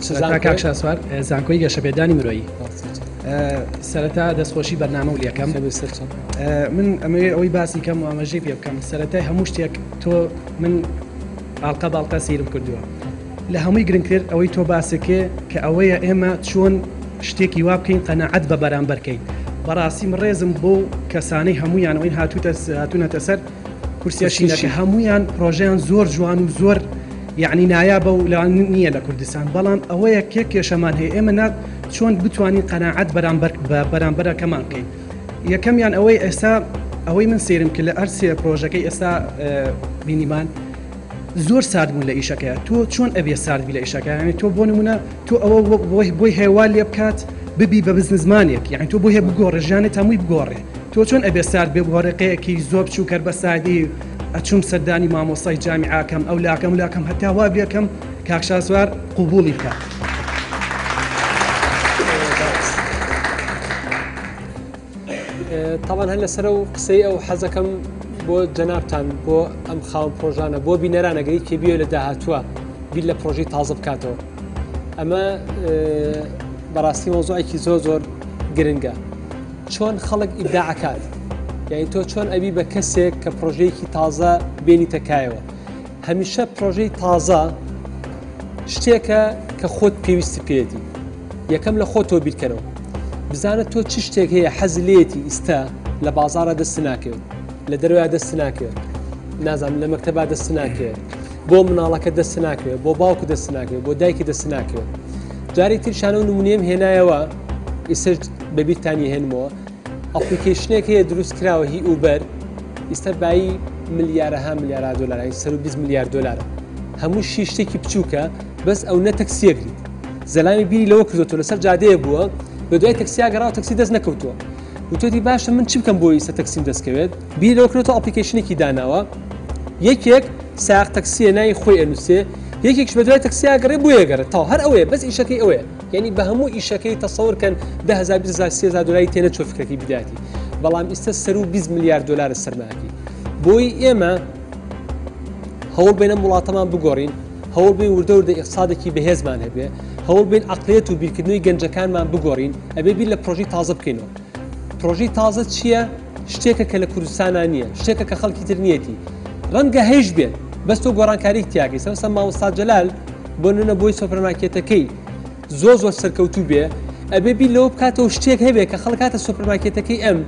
سەرەتا کاک شاسوار زانکۆی گەشەپێدانی مرۆیی سەرەتا دەستخۆشی بەرنامە و لەکەم من ئەمەوێ ئەوەی باسی کەم و ئاماژەی پێ بکەم سەرەتای هەموو شتێک تۆ من ئاڵقە باڵقە سیرم کردووە لە هەمووی گرنگتر ئەوەی تۆ باسەکێ کە ئەوەیە ئێمە چۆن شتێکی وا بکەین قەنەعەت بە بەرامبەرکەین بەڕاستی من ڕێزم بۆ کەسانەی هەمویان ئەوین هاتوتە هاتوونەتە سەر کورسیە شینەکە هەمویان پرۆژیان زۆر جوان و زۆر یعنی نایابە و لەوان نییە لە کوردستان بەڵام ئەوەیە کێ کێشەمان هەیە ئێمە نات چۆن بتوانین قەناعەت بەرامبەر بە بەرامبەرەکەمان بکەین یەکەمیان ئەوەی ئێستا ئەوەی من سێرم کرد لە ئەرسێ پرۆژەکەی ئێستا بینیمان زۆر سارد بوون لە ئیشەکەیا تۆ چۆن ئەبێ سارد بی لە ئیشەکە یعنی تۆ بۆ نمونە تۆ ئەوە بۆی هەیە وا لێ بکات ببی بە بزنزمانێک یعنی تۆ بۆ هەیە بگۆڕێ ژیانت هەمووی بگۆڕێ تۆ چۆن ئەبێ سارد بێ بۆ ڕێقەیەکی زۆر بچووکەر بە سادی ئەچوم سەردانی مامۆستای جامیعاکەم ئەو لاکەم لاکەم هەتا وا بێکەم کاک شاسوار قوبوڵی بکات. تاوان هەر لەسەر و قسەی ئەو حەزەکەم بۆ جەنابتان بۆ ئەم خاوەن پرۆژانە بۆ بینەران ئەگەری کێ بیەوێت لە داهاتووە بیر لە پرۆژەی تازە بکاتەوە ئەمە بەڕاستی مەوزوعێکی زۆر زۆر گرنگە چۆن خەڵک ئیبداعکات یعنی تۆ چۆن ئەبی بە کەسێک کە پرۆژەیەکی تازە بێنیتە کایەوە هەمیشە پرۆژەی تازە شتێکە کە خۆت پێویستی پێێتی یەکەم لە خۆتەوە بیرکەرەوە بزانە تۆ چ شتێک هەیە حەز لێتی ئیستا لە بازارە دەست ناکەوێت لە دەروە دەست ناکەوێت نازانم لە مەکتەبا دەست ناکەوێت بۆ مناڵەکە دەست ناکەوێت بۆ باوکو دەست ناکەوێت بۆ دایکی دەست ناکەوێت جاری ترشانە و نمونیم هێنایەوە ئیسش بەبیرتانی هێنمەوە application ێک هەیە دروست کراوە هی Uber ئیستا بایی ملیارەها ملیارا دۆلار 120 ملیار دۆلارە هەموو شی شتێکی بچووکە بەس ئەو نە تەکسیەگریت زەلامی بیری لەوە کردوەوە لەسەر جادەیە بووە بە دوای تەکسیا گەڕاو تەکسی دەست نەکەوتووە وتۆتی باشە من چی بکەم بۆ ئیستا تەکسیم دەستکەوێت بیری لەوە کردوەوە application ێکی داناوە یەکێک ساق تەکسیە ناوی خۆی ئەنووسێ یەکێکش بە دوای تەکسیا گەڕێ بۆیە گەڕێ تاو هەر ئەوەیە بەس ئیشەکەی ئەوەیە یعنی بە هەموو ئیشەکەی تەسەور کەن 10000 20000 3000 دلاری تێنەچوە فکرەکەی بداتی بەڵام ئیستا سەر و 20 ملیار دلار سەرمایەکەی بۆی ئێمە هەوڵ بێنە وڵاتەمان بگۆڕین هەوڵ بین وردە وردە ئیقتسادێکی بەهێزمان هەبێ هەوڵ بین عقلیەت و بیرکردنەوەی گەنجەکانمان بگۆڕین ئەبێ بیر لە پرۆژەی تازە بکەینەوە پرۆژەی تازە چییە؟ شتێکە کە لە کوردستانە نییە شتێکە کە خەڵکی تر نیەتی ڕەنگە هەیش بێت بەس تۆ گۆڕانکاری تیاکەی سەمسە مامۆستا جەلال بۆ نمونە بۆی سۆپەرمارکێتەکەی زۆر زۆر سەرکەوتوو بێ ئەبێ بیر لەوە بکاتەوە شتێک هەبێ کە خەڵک هاتە سۆپەرمارکێتەکەی ئەم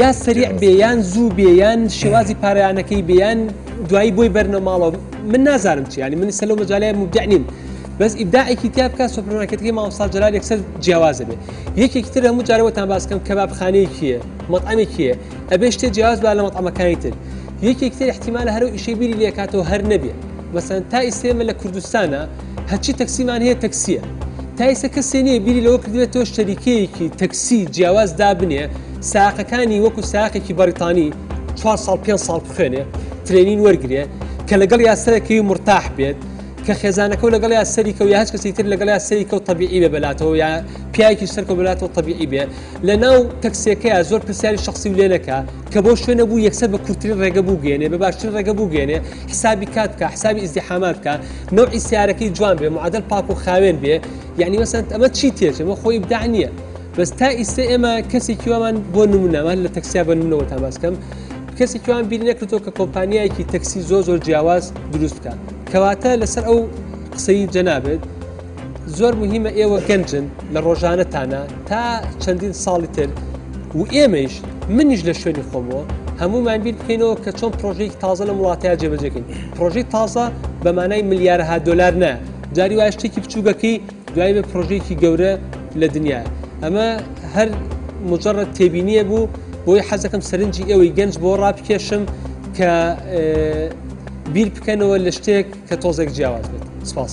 یا سەریع بێ یان زوو بێ یان شێوازی پارەیانەکەی بێ یان دوایی بۆی بەرنە ماڵەوە من نازانم چی ینی من سەلو مەجالای مبدع نیم بەس ئیبداعێکی تیا بکات سۆپەرمارکێتەکەی مامۆستا جەلال یەکسەر جیاوازە بێ یەکێکی تر هەموو جارەوەتان باسکەم کەبابخانەیەکیە مەطعەمێکیە ئەبێ شتێ جیاواز با لە مەطعەمەکانی تر یەکێک تر احتیمالە هەرو ئیشەی بیری لێکاتەوە هەر نەبێ مەسەن تا ئیستا ئێمە لە کوردستانە هەرچی تەکسیمان هەیە تەکسیە تا ئیستا کەسێ نییە بیری لەوە کردبێتەوە شەریکەیەکی تەکسی جیاواز دابنێ ساقەکانی وەکو ساقێکی بەریتانی چوار ساڵ پێ ساڵ بخوێنێ training وەرگێ کە لەگەڵ یاسەرەکەی مرتاح بێت کە خێزانەکە و لەگەڵ یا سەریکە و یا هەچ کەسی تر لەگەڵ یا سەریکە و تەبیعی بێ بەلاتەوە یا پیاوێکی سەرکە بەلاتەوە تەبیعی بێ لە ناو تەکسیەکەیا زۆر پرسیاری شخصی و لێ نەکا کە بۆ شوێنە بوو یەکسەر بە کورتترین ڕێگە بووگەێنێ بە باشترین ڕێگە بووگەێنێ حسابی کات بکە حسابی ئیزدیحامات بکە نەوعی سیارەکەی جوان بێ معادل پاک و خاوێن بێ یعنی مەسەن ئەمە چی تێچێ ئەمە خۆی ئیبداع نییە بەس تا ئیستا ئێمە کەسێکی وامان بۆ نمونەمان لە تەکسیا بە نمونەوە تا باسکەم کەسێکی وان بیر نەکردەوە کە کۆمپانیایەکی تەکسی زۆر زۆر جیاواز دروست بکات کەواتە لەسەر ئەو قسەی جەنابێت زۆر مهمە ئێوە گەنجن لە ڕۆژانەتانە تا چەندین ساڵی تر و ئێمەیش منیش لە شوێنی خۆمەوە هەمومان بیر بکەینەوە کە چۆن پرۆژەیەکی تازە لەم وڵاتەیە جێبەجێکەین پرۆژەی تازە بە مانای ملیارەها دۆلار نا جاری وایە شتێکی بچووگەکەی دوای بە پرۆژەیەکی گەورە لە دنیا ئەمە هەر مجرد تێبینیە بوو بۆی حەزەکەم سەرنجی ئێوەی گەنج بۆ ڕابکێشم کە بیر بکەنەوە لە شتێک کە تۆزێک جیاواز بێت سپاس.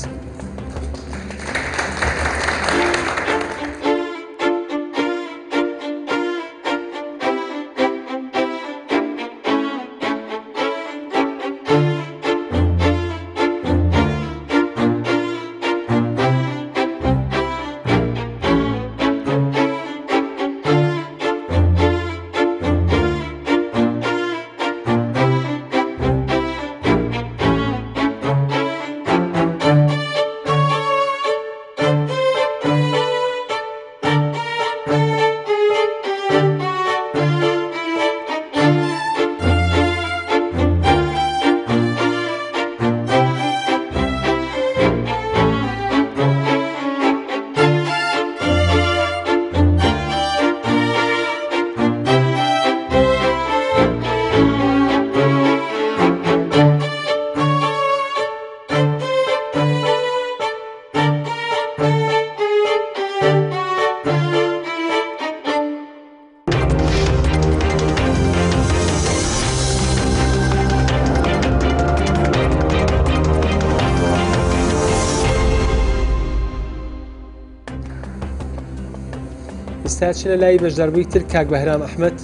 ئێستا چنە لای بەشداربووی تر کاک بەهرام ئەحمەد.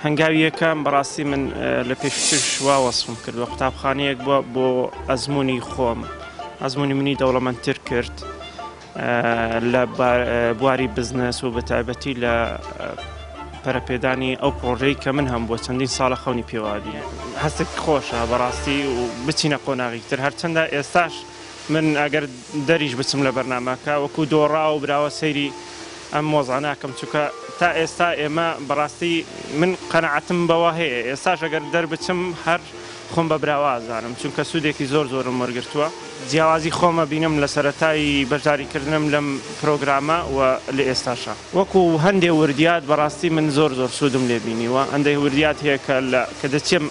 هەنگاوی یەکەم بەڕاستی من لە پێشترش وا وەسفم کردووە قوتابخانەیەک بووە بۆ ئەزمموی خۆم ئەزمموی منی دەوڵەمەندتر کرد لە بواری بزنس و بە تایبەتی لە پەرەپێدانی ئەو پرۆژەی کە من هەم بۆ چەندین ساڵە خەونی پێوابی هەستێک خۆشە بەڕاستی و بچینە قۆناغی تر هەرچەندە ئێستاش من ئەگەر دەریش بچم لە بەرنامەکە وەکو دۆڕا و براوە سەیری ئەم وەزعە ناکەم چونکە تا ئێستا ئێمە بەڕاستی من قەناعەتم بەوە هەیە ئێستاش ئەگەر دەربچم هەر خۆم بە براوە ئەزانم چونکە سوودێکی زۆر زۆرم وەرگرتووە جیاوازی خۆم ئەبینم لە سەرەتای بەشداری کردنم لەم پرۆگرامە و لە ئێستاشا وەکو هەندێ وردیات بەڕاستی من زۆر زۆر سوودم لێ بینیوە هەندێ وردیات هەیە کە لە کە دەچێم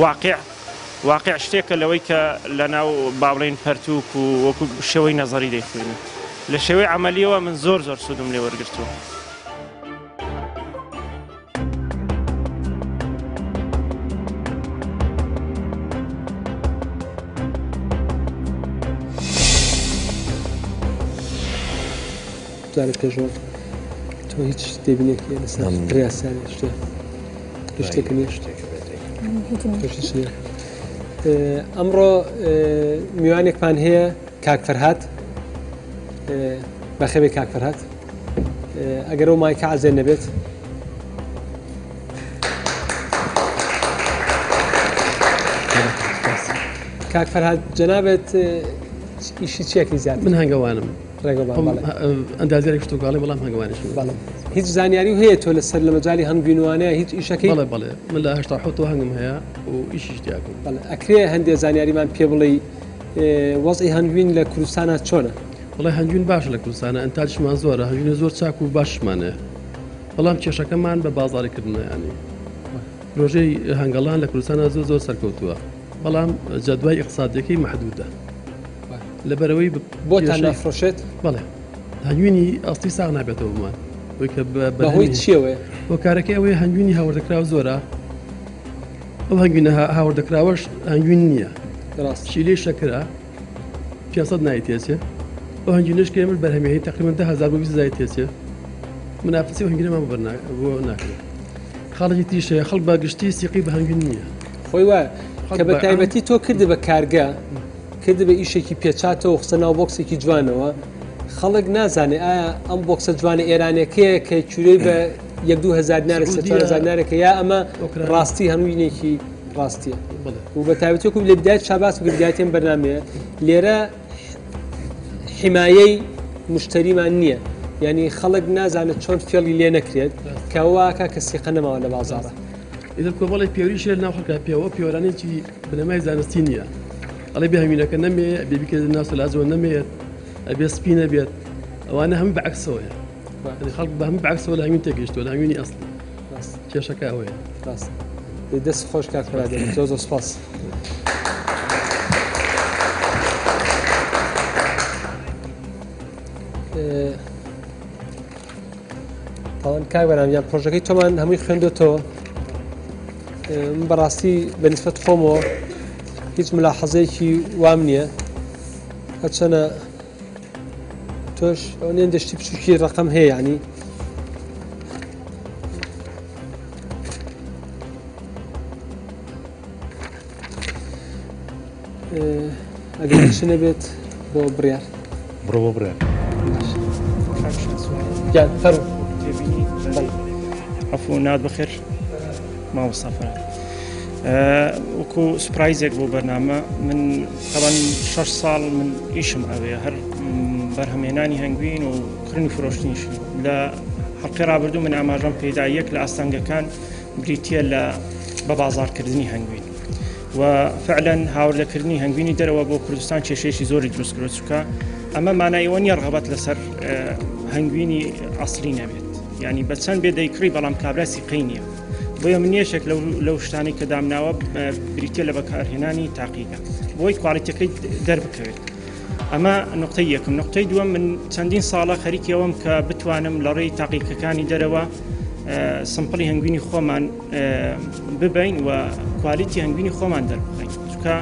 واقع واقع شتێکە لەوەی کە لەناو با بڵێین پەرتووک و وەکو شێوەی نەزەری دەیخوێنی لە شێوەی عەمەلیەوە من زۆر زۆر سوودم لێ وەرگرتووە. جارێ پێشەوە تۆ هیچ تێبینێک هەیە لەسەر ڕیاسانی شتێ شتێکە نیە تۆش نیە ئەمڕۆ میوانێکمان هەیە کاک فەرهاد بەخێبێ کاک فەرهاد ئەگەر ئەو مایکە عەزێن نەبێت کاک فەرهاد جەنابێت ئیشی چیەکی زیاد من هەنگەوانم ئەندازیاری کشتوکاڵی بەڵام هەنگەوانیشم بەڵێ هیچ زانیاری هەیە تۆ لەسەر لە مەجای هەنگوینوانەیە هیچ ئیشەکەی بەڵێ بەڵێ من لە 87 هەنگم هەیە و ئیشیش دیاکەم بەڵێ ئەکرێ هەندێ زانیاریمان پێ بڵێ وەزعی هەنگوین لە کوردستانە چۆنە؟ وڵی هەنگوین باشە لە کوردستانە ئەنتاجشمان زۆرە هەنگوینە زۆر چاک و باشمانەیە بەڵام کێشەکەمان بە بازاڕیکردنە ینی پرۆژەی هەنگەڵان لە کوردستانە زۆر زۆر سەرکەوتووە بەڵام جەدوای ئیقتسادیەکەی مەحدودە لەبەرەوەی بۆتان نافرۆشێت؟ بەڵێ هەنگوینی ئەسڵی ساغ نابێتەوە بۆمان بۆی کە بەهۆی چیەوەیە؟ هۆکارەکەی ئەوەیە هەنگوینی هاوردەکراو زۆرە ئەو هەنگوینە هاوردەکراوەش هەنگوین نییە ڕاست شیلەی شەکرە 500 نای تێچێ ئەو هەنگوینەش کە ئێمە بەرهەمێنی تقریبا 10000 بۆ 20000 تێچێ منافسی ئەو هەنگوینەمان بۆ ناکرێت خاڵێکی تریش هەیە خەڵک بە گشتی سیقی بە هەنگوین نییە. خۆی وایە کە بە تایبەتی تۆ کردی بە کارگە کردی بە ئیشێکی پێچاتەوە خستە ناو بۆکسێکی جوانەوە خەڵک نازانێ ئایا ئەم بۆکسە جوانە ئێرانەکەیە کە کورەی بە یەک دو هزار دینارە سێ چوار هزار دینارێکە یا ئەمە ڕاستی هەنگوینێکی ڕاستیە و بە تایبەتی وەکو لە بدایەت شاباس و بدایەتی ئەم بەرنامەیە لێرە حمایەی مشتریمان نییە یعنی خەڵک نازانێت چۆن فێڵی لێ نەکرێت کە واکە کە سیقە نەماوە لە بازاڕە. ئیتر کۆمەڵێک پێوریش هەیە لەناو خەڵکا پێوە پێوەرانێکی بنەمای زانستی نییە ئەڵێ بێ هەمینەکە نەمێ ئەبێ بیکە ناو سەلاجەوە نەمێت ئەبێ سپی نەبێت ئەوانە هەموو بەعکسەوەیە خەڵک بە هەموو بەعکسەوە لە هەمین تێگەیشتووە لە هەمینی ئەسڵی کێشەکە ئەوەیە. ڕاست دەست خۆش کاک فەرهاد زۆر زۆر سپاس. تاوان کاک بەرام گیان پرۆژەکەی تۆمان هەمووی خوێندۆتەوە من بەڕاستی بە نسبەت خۆمەوە هیچ ملاحەزەیەکی وام نییە هەرچەنە تۆش ئەو نێن دەشتی بچوکی ڕقم هەیە ینی ئەگەر هیچ نەبێت بۆ بڕیار بڕۆ بۆ بڕیار گیان فەرموو. عەفو نات بەخێر مامۆستا فەرهاد وەکو سوپرایزێک بۆ بەرنامە من تەبەن شەش ساڵ من ئیشم ئەوێ هەر بەرهەمهێنانی هەنگوین و کڕین و فرۆشتنیشی لە حەڵقەی ڕابردوو من ئاماژەم پێدا یەک لە ئاستەنگەکان بریتییە لە بە بازاڕکردنی هەنگوین و فعلا هاوردەکردنی هەنگوینی دەرەوە بۆ کوردستان کێشەیەکی زۆری دروست کردووە چونکە ئەمە مانای ئەوە نییە ڕغبەت لەسەر هەنگوینی ئەسلی نەبێت ینی بە چەند بێ دەیکڕی بەڵام کابرا سیقەی نییە بۆیە من یەکێک لەو شتانی کە دامناوە بریتە لە بەکارهێنانی تاقیگە بۆی کوالیتەکەی دەربکەوێت ئەمە نقطەی یەکەم نقطەی دووەم من چەندین ساڵە خەریکی ئەوەم کە بتوانم لە ڕێی تاقیکەکانی دەرەوە سمپڵی هەنگوینی خۆمان ببین و کوالیتی هەنگوینی خۆمان دەربخەین چونکە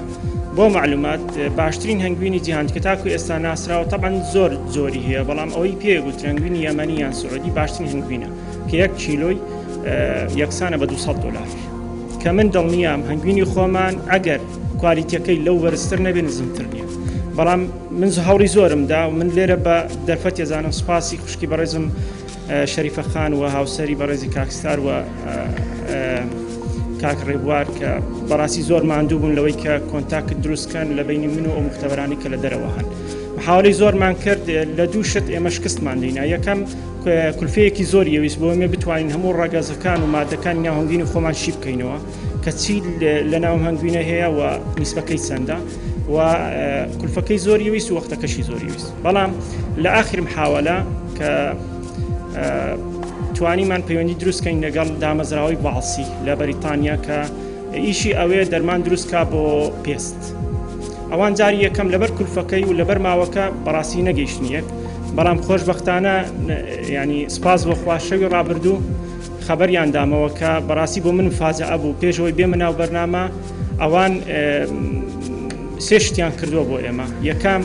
بۆ معلومات باشترین هەنگوینی جیهان کە تاکو ئێستا ناسراوە تەبعەن زۆر زۆری هەیە بەڵام ئەوەی پێ گوترێ هەنگوینی یەمەنی یان سعودی باشترین هەنگوینە کە یەک کیلۆی یەکسانە بە 200 دلار کە من دڵنیام هەنگوینی خۆمان ئەگەر کوالیتیەکەی لەو بەرزتر نەبێ نزمتر نییە بەڵام من هەوڵی زۆرم دا و من لێرە بە دەرفەت ێزانم سوپاسی خوشکی بەڕێزم شەریفە خان و هاوسەری بەڕێزی کاکستار و کاک ڕێبوار کە بەڕاستی زۆر ماندوو بوون لەوەی کە contact دروستکەن لە بینی من و ئەو مختبەرانی کە لە دەرەوە هەن محاولەی زۆرمان کرد لە دوو شت ئێمە شکستمان دینا یەکەم کولفەیەکی زۆر یەویست بۆ ئێمە بتوانین هەموو ڕەگەزەکان و مادەکانی ناو هەنگوینی خۆمان شی بکەینەوە کە چی لە ناو هەنگوینە هەیە و نیسبەکەی چەندە و کولفەکەی زۆری ویست و وەختەکەشی زۆری ویست بەڵام لە ئاخر محاولە کە توانیمان پەیوەندی دروستکەین لەگەڵ دامەزراوەی باڵسی لە بەریتانیا کە ئیشی ئەوێ دەرمان دروستکا بۆ پێست ئەوان جاری یەکەم لەبەر کولفەکەی و لەبەر ماوەکە بەڕاستی نەگەیشتن یەک بەڵام خۆشببختانە ینی سپاس بۆ خوا شەوی ڕابردوو خەبەریان دامەوە کە بەڕاستی بۆ من مفاجەئە بوو پێش ئەوەی بێمە ناو بەرنامە ئەوان سێ شتیان کردووە بۆ ئێمە یەکەم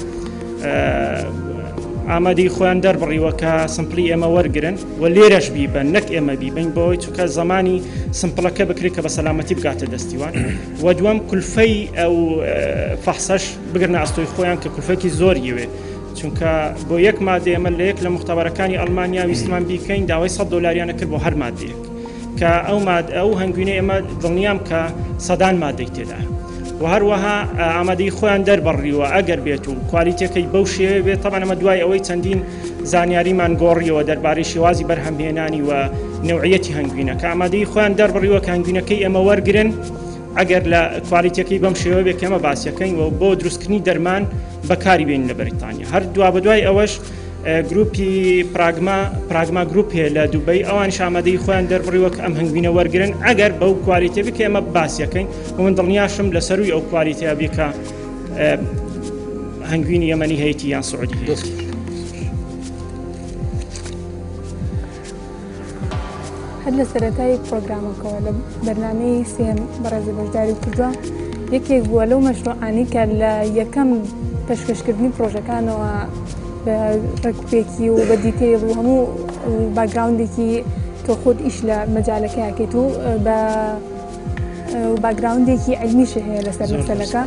ئامادەی خۆیان دەربڕیوە کە sample ی ئێمە وەرگن و لێرەش بیبن نەک ئێمە بیبین بۆی چونکە زمانی sample ەکە بکرێت کە بە سەلامەتی بگاتە دەستیوان و دووەم کولفەی ئەو فەحسەش بگرنە ئەستۆی خۆیان کە کولفەکی زۆر یوێ چونکە بۆ یەک مادە ئێمە لە یەک لە مختبەرەکانی ئەڵمانیا ویستمان بیکەین داوای 100 دلاریانە کرد بۆ هەر مادەیەک کە ئەو ماد ئەو هەنگوینە ئێمە دڵنیام کە سەدان مادەی تێدا و هەروەها ئامادەی خۆیان دەربڕیوە ئەگەر بێت و کوالیتەکەی بەو شێوێ بێت تەبعەن ئەمە دوای ئەوەی چەندین زانیاریمان گۆڕیەوە دەربارەی شێوازی بەرهەمهێنانی و نەوعیەتی هەنگوینە کە ئامادەی خۆیان دەربڕیوە کە هەنگوینەکەی ئێمە وەرگن ئەگەر لە کوالیتەکەی بەم شێوە بێت کە ئێمە باسیەکەین و بۆ دروستکردنی دەرمان بەکاری بێنین لە بەریتانیا. هەر دوابەدوای ئەوەش گروپی پراگما پراگما گروپ هەیە لە دوبەی ئەوانیش ئامادەی خۆیان دەربڕیوە کە ئەم هەنگوینە وەرگن ئەگەر بەو quality بێ کە ئێمە باسیەکەین و من دڵنیاشم لە سەروی ئەو quality ە بێ کە هەنگوینی یەمەنی هەیەتی یان سعودی هەیەتی. هەر لە سەرەتای پرۆگرامەکەوە لە بەرنامەی سێم بەڕێزە بەشداری کردووە یەکێک بووە لەو مەشروعانی کە لە یەکەم پێشکەشکردنی پرۆژەکانەوە بە ڕێکوپێکی و بە detail و هەموو background ێکی تۆ خۆت ئیش لە مەجالەکەیەکەیت و بە background ێکی عیلمیشی هەیە لەسەر مەسەلەکە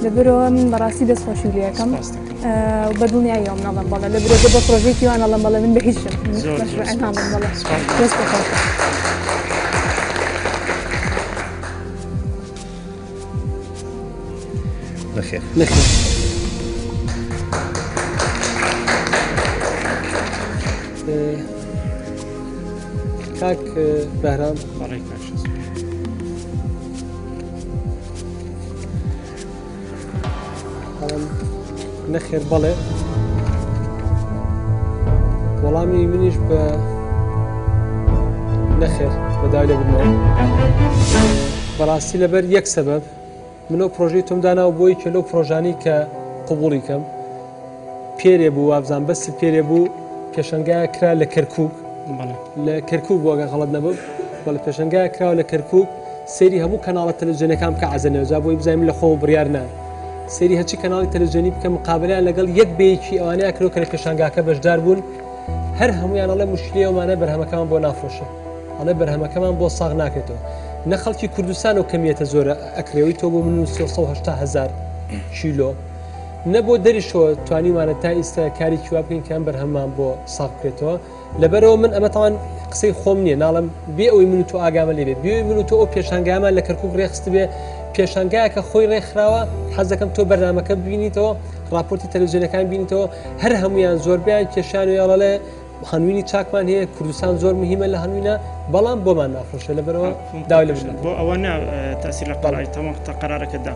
لەبەرەوە من بەڕاستی دەست خۆشی لێ ئەکەم بە دڵنیاییەوە من ئەڵێم بەڵێ لە برۆگە بە پرۆژێکی وان ئەڵێم بەڵێ من بە هیچ ناڵێم بەڵێ دەست خۆش. نەخێر نەخێر. کاک بەهرام بەڵێ کاک نەخێر بەڵێ وەڵامی منیش بە نەخێر بەداوای لێبوردنەوە بەڕاستی لەبەر یەک سەبەب من ئەو پرۆژەی تۆم داناوە بۆ یەکێ لەو پرۆژانەی کە قبوڵی کەم پێرێ بوو وابزان بەس پێرێ بوو پێشەنگایە کرا لە کەرکک لە کەرکک بوو ئەگەر غەڵەت نەبم بەڵێ پێشەنگایە کراوە لە کەرکک سەیری هەموو کەناڵە تەلەڤزیۆنەکان بکە عەزەنەوە جا بۆی بزانین من لە خۆم بڕیار نام سەیری هەرچی کەناڵی تەلەڤزیۆنی بکە مقابلیان لەگەڵ یەک بەیەکی ئەوانەیە کرۆ کە لە پێشانگاکە بەشدار بوون هەر هەمویان ئەڵێ مشکلی ئەومانە بەرهەمەکەمان بۆ نافرۆشێ ئەڵێ بەرهەمەکەمان بۆ ساغ ناکرێتەوە نە خەڵکی کوردستان و کەمیەتە زۆرە ئەکرێەوەی تۆ بۆ من و 380 هزار کیلۆ نە بۆ دەریشەوە توانیوانە تا ئیستا کاری کیوا بکەین کە ئەم بەرهەممان بۆ ساغ بکرێتەوە لەبەرەوە من ئەمە تاوان قسەی خۆم نییە ناڵم بێ ئەوەی من و تۆ ئاگامە لێبێ بێ من و تۆ ئەو پێشانگامان لە کەرکک ڕێخست بێ پێشانگایەکە خۆی ڕێکخراوە حەز دەکەم تۆ بەرنمەکە ببینیتەوە راپۆرتی تەلەڤزیۆنەکان بینیتەوە هەر هەمویان زۆربیان کێشان و یاڵەڵێ هەنگوینی چاکمان هەیە کوردستان زۆر مهمە لە هەنگوینە بەڵام بۆمان نافرۆشێ لەبەرەوە داوای لێ بکەن. بۆ ئەوە نا تەئسیر لە قەراری تەمام قەرارەکە دا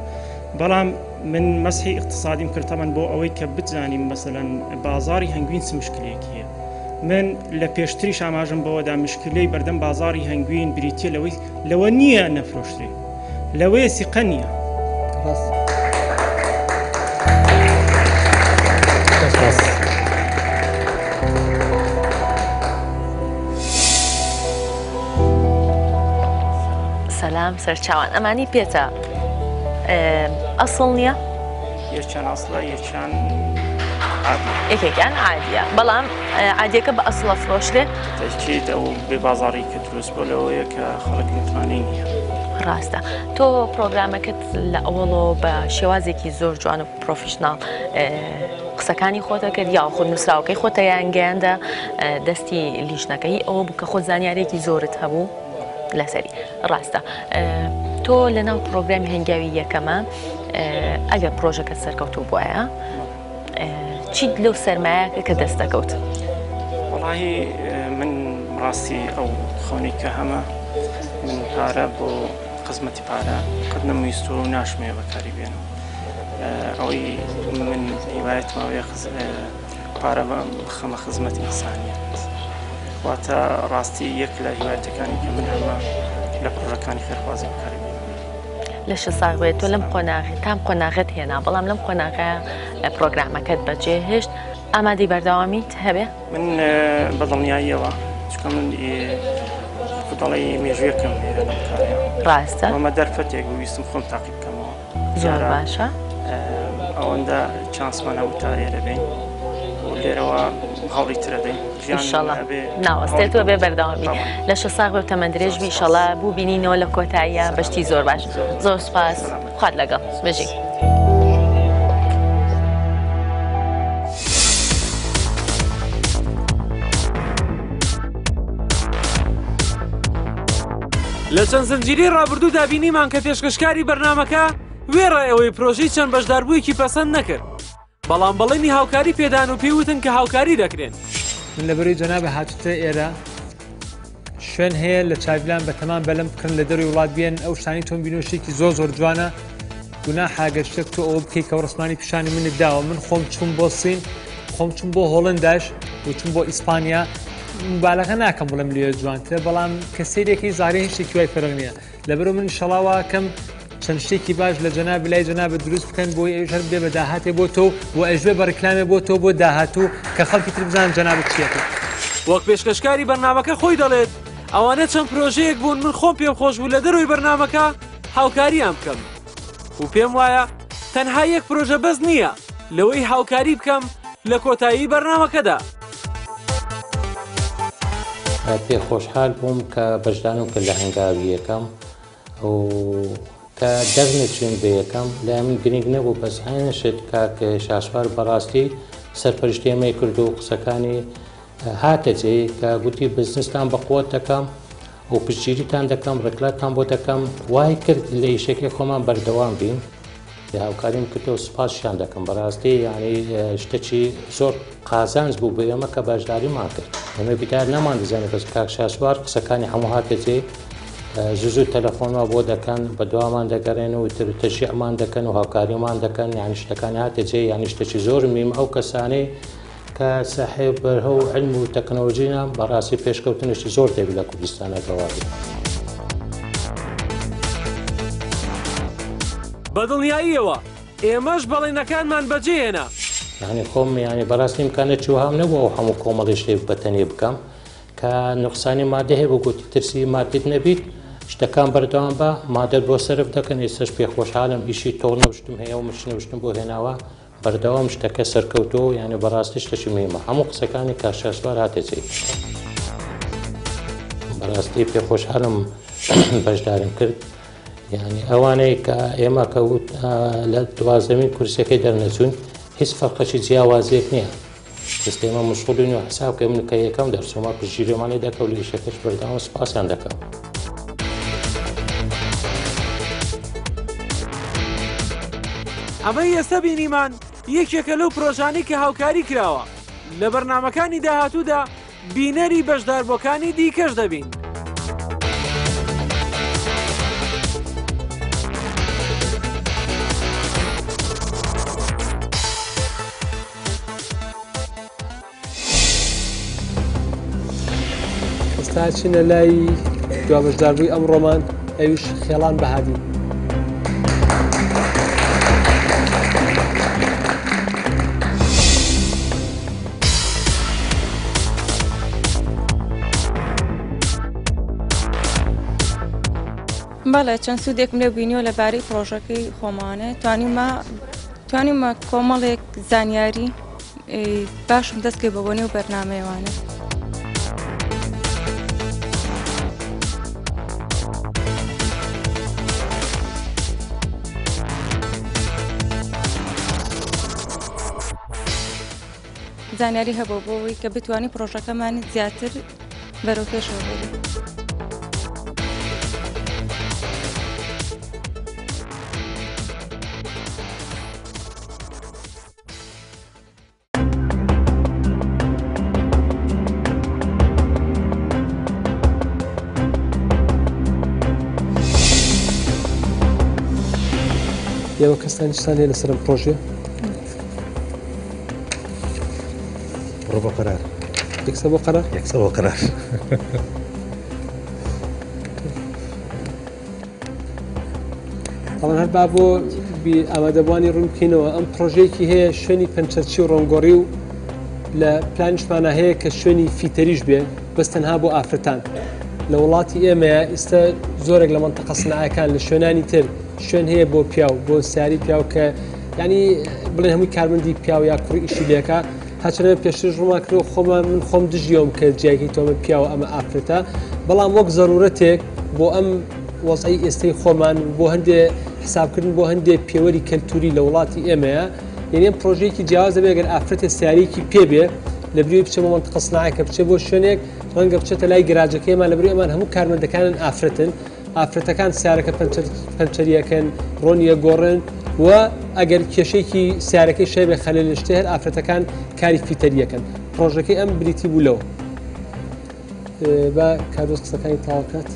بەڵام من مەسحی ئیقتسادیم کرد تەمەن بۆ ئەوەی کە بتزانیم مەسەلەن بازاری هەنگوین چ مشکلەیەکی هەیە من لە پێشتریش ئاماژەم بەوەدا مشکلەی بەردەم بازاری هەنگوین بریتە لەوەی لەوە نییە نەفرۆشترێ لەوەیە سیقە نییە. سەلام سەرچاوان ئەمانی پێتە ئەسڵ نییە؟ یەکیان ئەسڵە یەکیان یەکێکیان عادیە بەڵام عادیەکە بە ئەسڵە فرۆشرێ. تەئکید ئەو بێ بازاڕی کە دروست بووە لەوەیە کە خەڵک متمانەی نییە. ڕاستە تۆ پرۆگرامەکەت لە ئەوەڵەوە بە شێوازێکی زۆر جوان و پرۆفیشناڵ قسەکانی خۆتە کرد یا خۆ نووسراوەکەی خۆتەیان گەیاندە دەستی لیژنەکەی ئەوە بوو کە خۆ زانیارێکی زۆرت هەبوو لەسەری ڕاستە تۆ لەناو پرۆگرامی هەنگاوی یەکەمە ئەگەر پرۆژەکە سەرکەوتوو بواە چیت لەو سەرمایە کە دەست دەکەوت؟ وەڵاهی من ڕاستی ئەو خەونەی کە هەمە من پارە بۆ خزمەتی پارە قەت نەمویستووە و ناشمەوێ بەکاری بێنم ئەوەی من هیوایەتم ئەوەیە پارە بخەمە خزمەتی ئینسانیەت واتە ڕاستی یەک لە هیوایەتەکانی کە من هەمە لە پرۆژەکانی خێرخوازی بەکاری بێنم. لەشت ساغ بێت تۆ لەم قۆناغی تام قۆناغت هێنا بەڵام لەم قۆناغە پرۆگرامەکەت بەجێ هێشت ئامادەی بەردەوامیت هەبێ؟ من بە دڵنیاییەوە چونکە من دەڵێی مێژوویەکم هەیە لەم کارەیە. ڕاستە. ئەمە دەرفەتێک بوو ویستم خۆم تاقی بکەمەوە. زۆر باشە. ئەوەندە چانسمان هەبوو تا ئێرە بین و لێرەوە هەوڵی ترە دەین. ئیشەڵا ناوەستێت و بێ بەردەوامی لەشە ساغ بێ و تەمەن درێژ بی ئیشەڵا بوو بینینەوە لە کۆتاییە بەشتی زۆر باش زۆر سوپاس خوات لەگەڵ بژی. لە چەند زنجیرەی ڕابردوودا بینیمان کە پێشکەشکاری بەرنامەکە وێڕای ئەوەی پرۆژەی چەند بەشداربوویەکی پەسەند نەکرد بەڵام بەڵێنی هاوکاری پێدان و پێی وتن کە هاوکاری دەکرێن. من لەبەرەی جەنابت هاتوتە ئێرە شوێن هەیە لە چاویلان بە تەمان بەلەم بکڕن لە دەروی وڵات بێن ئەو شتانی تۆم بینۆ شتێکی زۆر زۆر جوانە گوناحە گەر شتێک تۆ ئەوە بکەیت کە ڕسمانی پیشانی منت داوە من خۆم چوم بۆ سین خۆم چوم بۆ هۆڵنداش و چوم بۆ ئیسپانیا مبالغە ناکەم بڵێم لێ جوانترە بەڵام کە سەیرێکی زارێ هیچ شتێکی وای فەرق نییە لەبەرو من شەڵاواکەم چەند شتێکی باش لە جەنابی لای جەنابت دروست بکەن بۆی ئەویش هەر بێ بە داهاتێ بۆ تۆ و ئەشبێ بە ڕیکلامێ بۆ تۆ بۆ داهاتوو کە خەڵکی تر بزانن جەنابت چیەکەی. وەک پێشکەشکاری بەرنامەکە خۆی دەڵێت، ئەوانە چەند پرۆژەیەک بوون من خۆم پێم خۆش بوو لە دەرەوەی بەرنامەکە هاوکاریان بکەم و پێم وایە تەنها یەک پرۆژە بەس نییە لەوەی هاوکاری بکەم لە کۆتایی بەرنامەکەدا. پێ خۆشحال بووم کە بەشدارم کرد لە هەنگاوی یەکەم و کە دەرنەچووین بە یەکەم لای من گرنگ نەبوو بەس عەینەن شت کاک شاسوار بەڕاستی سەرپەرشتی ئێمەی کرد و قسەکانی هاتە جێ کە گوتی بزنستان بە قوت دەکەم و پشتگیریتان دەکەم ڕێکلاتان بۆ دەکەم وای کرد لە ئیشەکەی خۆمان بەردەوام بین هاوکاریم کردەوە سوپاسیان دەکەم بەڕاستی یعنی شتەکی زۆر قازانج بوو بۆ ئێمە کە بەشداریمان کرد ئێمە بیدار نەمان دەزانێت بەس کاک شاسوار قسەکانی هەموو هاتە جێ زوو زوو تەلەفۆنمان بۆ دەکەن بەدوامان دەگەڕێن و تر تەشجیعمان دەکەن و هاوکاریمان دەکەن یعنی شتەکانی هاتە جێ یعنی شتێکی زۆر میم ئەو کەسانەی کە ساحێب بەرهە و علم و تەکنەلۆژینە بەڕاستی پێشکەوتنێکی زۆر دەبی لە کوردستانە گەواوی. بە دڵنیاییەوە ئێمەش بەڵێنەکانمان بەجێهێنا. یانی خۆم یانی بەڕاستی ئیمکانیەتی وەهام نەبوو ئەو هەموو کۆمەڵی شتێک بە تەنێ بکەم کە نوقسانی مادە هەیە بوو گوتی ترسی مادیت نەبیت شتەکان بەردەوام بە مادەت بۆ سەرف دەکەن ئێستاش پێ خۆشحاڵم ئیشی تۆڵنە و شتم هەیە و مشتنە و شتم بۆ هێناوە بەردەوام شتەکە سەرکەوتووە و یانی بەڕاستی شتەکی مهمە هەموو قسەکانی کاک شاسوار هاتە جێی بەڕاستی پێ خۆشحاڵم بەشداریم کرد یعنی ئەوانەی کە ئێمە کە لە دوازدەمین کورسەکەی دەرنەچوون هیچ فەرقەکی جیاوازیەک نییە ئێستا ئێمە مشغولین و حساب کە من کە یەکەم دەرچوومە پشتگیریمان لێ دەکەم لە ئیشەکەش بەردەوام سوپاسیان دەکەم. ئەمەی ئێستا بینیمان یەکێکە لەو پرۆژانەی کە هاوکاری کراوە لە بەرنامەکانی داهاتوودا بینەری بەشداربووەکانی دیکەش دەبین. ئێستا چینە لای دوا بەشداربووی ئەمڕۆمان ئەویش خێڵان بەهادی. بەڵێ چەند سوودێکم لێ بینیوە لەبارەی پرۆژەکەی خۆمانە توانیمە توانیمە کۆمەڵێک زانیاری باشم دەست کرد بە بۆنەی و بەرنامەیەوانە. زانیاری هەبوو بۆ ئەوەی کە بتوانین پرۆژەکەمانی زیاتر بەرەو پێشەوە بەرین. ئێوە کەستان چتان هەیە لەسەر ئەم پرۆژەیە؟ بڕۆ بۆ قەرار. یەکسەر بۆ قەرار؟ یەکسەر بۆ قەرار. تاوان هەر با بۆ ئامادەبووانی ڕوون بکەینەوە ئەم پرۆژەیەکی هەیە شوێنی پەنچەرچی و ڕۆنگۆڕی و لە پلانیشمانە هەیە کە شوێنی فیتەریش بێ بەس تەنها بۆ ئافرەتان لە وڵاتی ئێمەیە ئیستا زۆرێک لە مەنتەقە سناعەکان لە شوێنانی تر شوێن هەیە بۆ پیاو بۆ سیاری پیاو کە ینی بڵێ هەمووی کارمەندی پیاو یا کوڕی ئیشی لێکە هەچنە پێشترش ڕوومان کرد خۆمان من خۆم دژیەوەم کە جیاکی تۆمە پیاوە ئەمە ئافرەتە بەڵام وەک زەرورەتێک بۆ ئەم وەزعی ئێستەی خۆمان بۆ هەندێ حسابکردن بۆ هەندێ پێوەری کەلتوری لە وڵاتی ئێمەیە یعنی ئەم پرۆژەیەکی جیاواز دەبێت گەر ئافرەتێ سیارێکی پێ بێ لە بریوی بچێ بۆ مەنتقە سناعەکە بچێ بۆ شوێنێک ڕەنگە بچێتە لای گەراجەکەیمان لە بری ئەمان هەموو کارمەندەکانن ئافرەتن ئافرەتەکان سیارەکە پەنچەریەکەن ڕۆنیە گۆڕن و ئەگەر کێشەیەکی سیارەکەی شەبێ خەلێ لە شتێ هەر ئافرەتەکان کاری فیتەریەکەن پرۆژەکەی ئەم بریتی بوو لەوە با کارۆس قسەکانی تەواو کات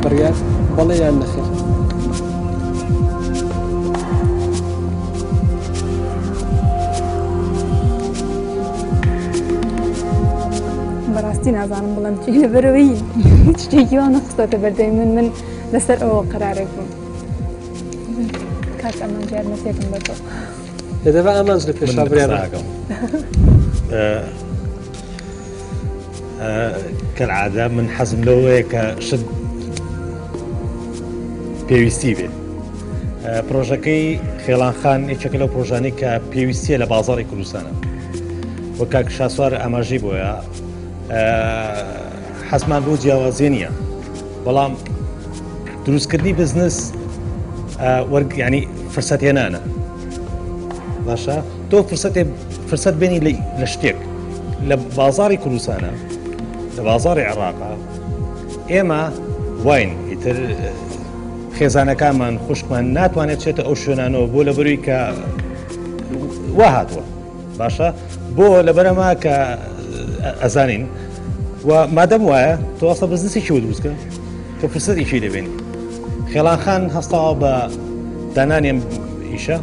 بڕیار بەڵێ یان نەخێر. بەڕاستی نازانم بڵێم چی لەبەرەوەی هیچ شتێکی وا نەخستۆتە بەردەمی من من لەسەر ئەوە قەرارێک بووم کاک ئەمانج یارمەتیەکم بە تۆ دەبا ئامانج لە پێشا بڕیارەکەم کەلعادە من حەزم لەوەیە کە شت پێویستی بێت پرۆژەکەی خێڵان خان یەکێکە لەو پرۆژانەی کە پێویستیە لە بازاڕی کوردستانە وە کاک شاسوار ئاماژەی بۆیە حەزمان بۆ جیاوازیە نییە بەڵام دروستکردنی بزنس وەرگ ینی فرسەت هێنانە باشە تۆ فرسەتێ فرسەت بێنی لە شتێک لە بازاری کوردستانە لە بازاری عێراقا ئێمە واین ئیتر خێزانەکانمان خوشکمان ناتوانێت بچێتە ئەو شوێنانەوە بۆ لە بەروی کە وا هاتووە باشە بۆ لەبەرەما کە ئەزانین و مادەم وایە تۆ ئەسڵ بزنسێکی بۆ دروستکە کە فرسەتێکی لەبێنی خێڵان خان هەستاوە بە دانانی ئەم ئیشە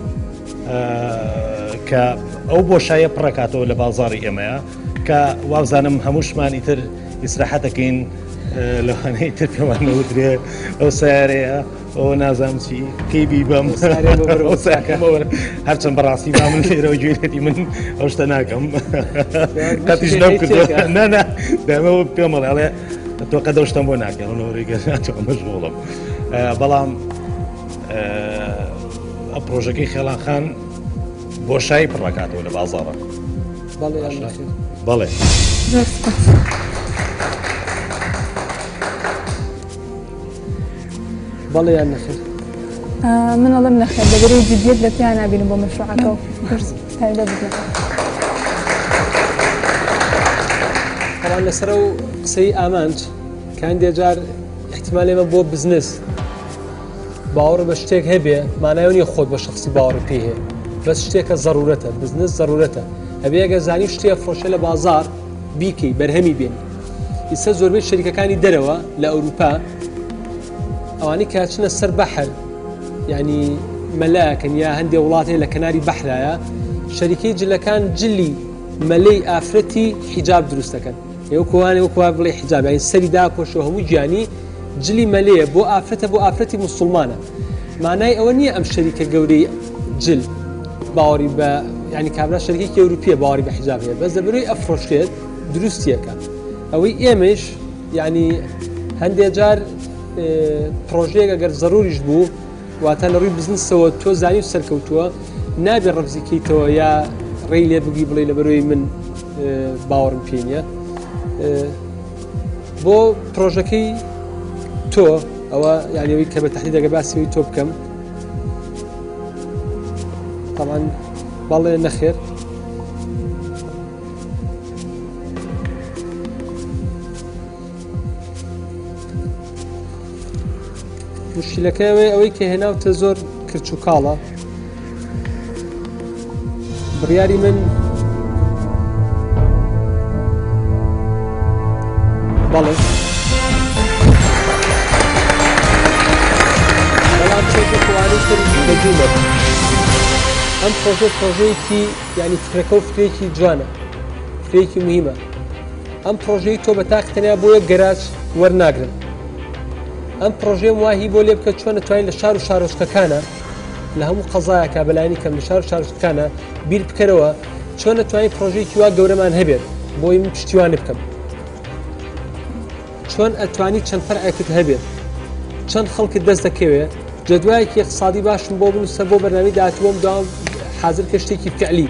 کە ئەو بۆشایە پڕەکاتەوە لە بازاری ئێمەیە کە وابزانم هەمووشمان ئیتر ئیسراحەتەکەین لەوانەیە تر پێمان نەوترێ ئەو سیارەیە ئەو نازانم چی کەی بیبەم هەرچەند بەڕاستی با من لێرەوە گوێ من ئەو شتە ناکەم قەتیش نەمکردووە نا نا دەمەوە پێمەڵێ ئەڵێ تۆ قەت ئەو شتەم بۆ ناکەم ڕێگە ناتوانم مەشغوڵم بەڵام ئەم پرۆژەکەی خێڵان خان بۆشایی پڕەکاتەوە لە بازاڕە بەڵێ یان نەخێر؟ بەڵێ. زۆر سپاس. بەڵێ یان نەخێر؟ من ئەڵێم نەخێر لەبەرەی جدیەت لە پێیان نابینم بۆ مەشروعەکە و تایبەت بێ. تەبعەن لەسەر ئەو قسەی ئامانج کە هەندێ جار احتیمال ئێمە بۆ بزنس باوەڕ بە شتێک هەبێ مانای نییە خۆت بە شخصی باوەڕ پێی هەیە بەس شتێکە زەرورەتە بزنس زەرورەتە ئەبێ ئەگەر زانی شتێ فرۆشە لە بازار بیکەی بەرهەمی بێنی ئیستا زۆربەی شەریکەکانی دەرەوە لە ئەوروپا ئەوانەی کە چنە سەر بەحر یعنی مەلاکەن یا هەندێ وڵاتێ لە کەناری بەحرایە شەریکەی جلەکان جلی مەلەی ئافرەتی حیجاب دروست دەکەن وەکوانێ وەکو بڵێ حیجاب یعنی سەری داپۆشەوە هەموو گیانی جلی مەلەیە بۆ ئافرەتە بۆ ئافرەتی موسڵمانە مانای ئەوە نییە ئەم شەریکە گەورەی جل باوەڕی بە ینی کابرا شەریکێکی ئەوروپیە باوەڕی بە حیجاب هەیە بەس لەبەرەوەی ئەفرۆشرێت دروستیەکە ئەوەی ئێمەش یعنی هەندێ جار پرۆژەیەک ئەگەر زەروریش بوو واتە لە ڕووی بزنسەوە تۆ زانی و سەرکەوتووە. نابێ ڕەفزی کەیتەوە یا ڕێی لێ بگری بڵێ لەبەرەوەی من باوەڕم پێ نییە بۆ پرۆژەکەی تۆ ئەوە یانەوەی کە بە تحدید ئەگە باسیەوەی تۆ بکەم طبعا بەڵێ نەخێر مشکلەکە ئەوەیە ئەوەی کە هێناوتە زۆر کرچ و کاڵە بڕیاری من بەڵێ بەڵام چێتوانی تر بە دوو ئەم پرۆژە پرۆژەیەکی یعنی فکرەکە و فکرێکی جوانە فکرێکی مهمە ئەم پرۆژەی تۆ بە تاق تەنیا بۆ یەک گەراج وەرناگرن ئەم پرۆژەیەم واهی بۆ لێ بکە چۆن توانین لە شار و شارۆچکەکانە لە هەموو قەزایەکە بەلایانی کەم لە شار و شارۆچکەکانە بیر بکەرەوە چۆن نەتوانین پرۆژەیەکی وا گەورەمان هەبێت بۆی من پشتیوانی بکەم چۆن ئەتوانی چەند فەرعێکت هەبێت چەند خەڵکت دەست دەکەوێت جەدوایەکی اقتصادی باشم بۆ بنووسە بۆ بەرنامی داهاتووم دوام حاضر کە شتێکی فعلی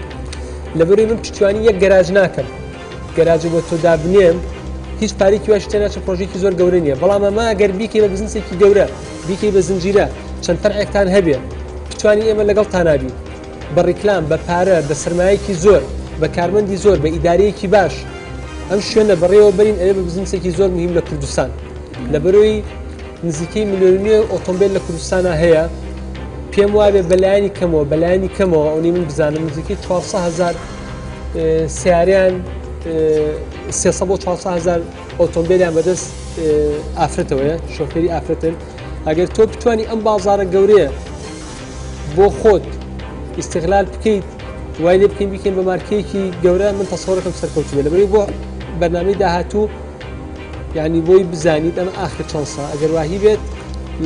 لەبەرەی من پشتیوانی یەک گەراج ناکەم گەراجە بۆ تۆ دابنێم هیچ پارێکی واش تێناچێت پرۆژێکی زۆر گەورە نییە بەڵام ئەمە ئەگەر بیکەی بە بزنسێکی گەورە بیکەی بە زنجیرە چەند فەرعێکتان هەبێ بتوانی ئێمە لەگەڵ تانابی بە ڕیکلام بە پارە بە سرمایەکی زۆر بە کارمەندی زۆر بە ئیدارەیەکی باش ئەم شوێنە بەڕێوە بەرین ئەوێ بە بزنسێکی زۆر مهم لە کوردستان لە بەرۆی نزیکەی ملیۆنێ ئۆتۆمبیل لە کوردستانە هەیە پێم وابێ بەلایانی کەمەوە بەلایانی کەمەوە ئەونی من بزانم نزیکەی 400 هزار سیارەیان 300 بۆ 400 هزار ئۆتۆمبیلیان بەدەست ئافرەتەوەیە شۆفێری ئافرەتن ئەگەر تۆ بتانی ئەم بازارە گەورەیە بۆ خۆت ئیسیغلال بکەیت وای لێ بکەین بیکەین بە مارکەیەکی گەورە من تەسەوڕەکەم سەرکەوتووە لەبەری بۆ بەرنامەی داهاتوو یعنی بۆی بزانیت ئەمە ئاخر چەند سا ئەگەر واهی بێت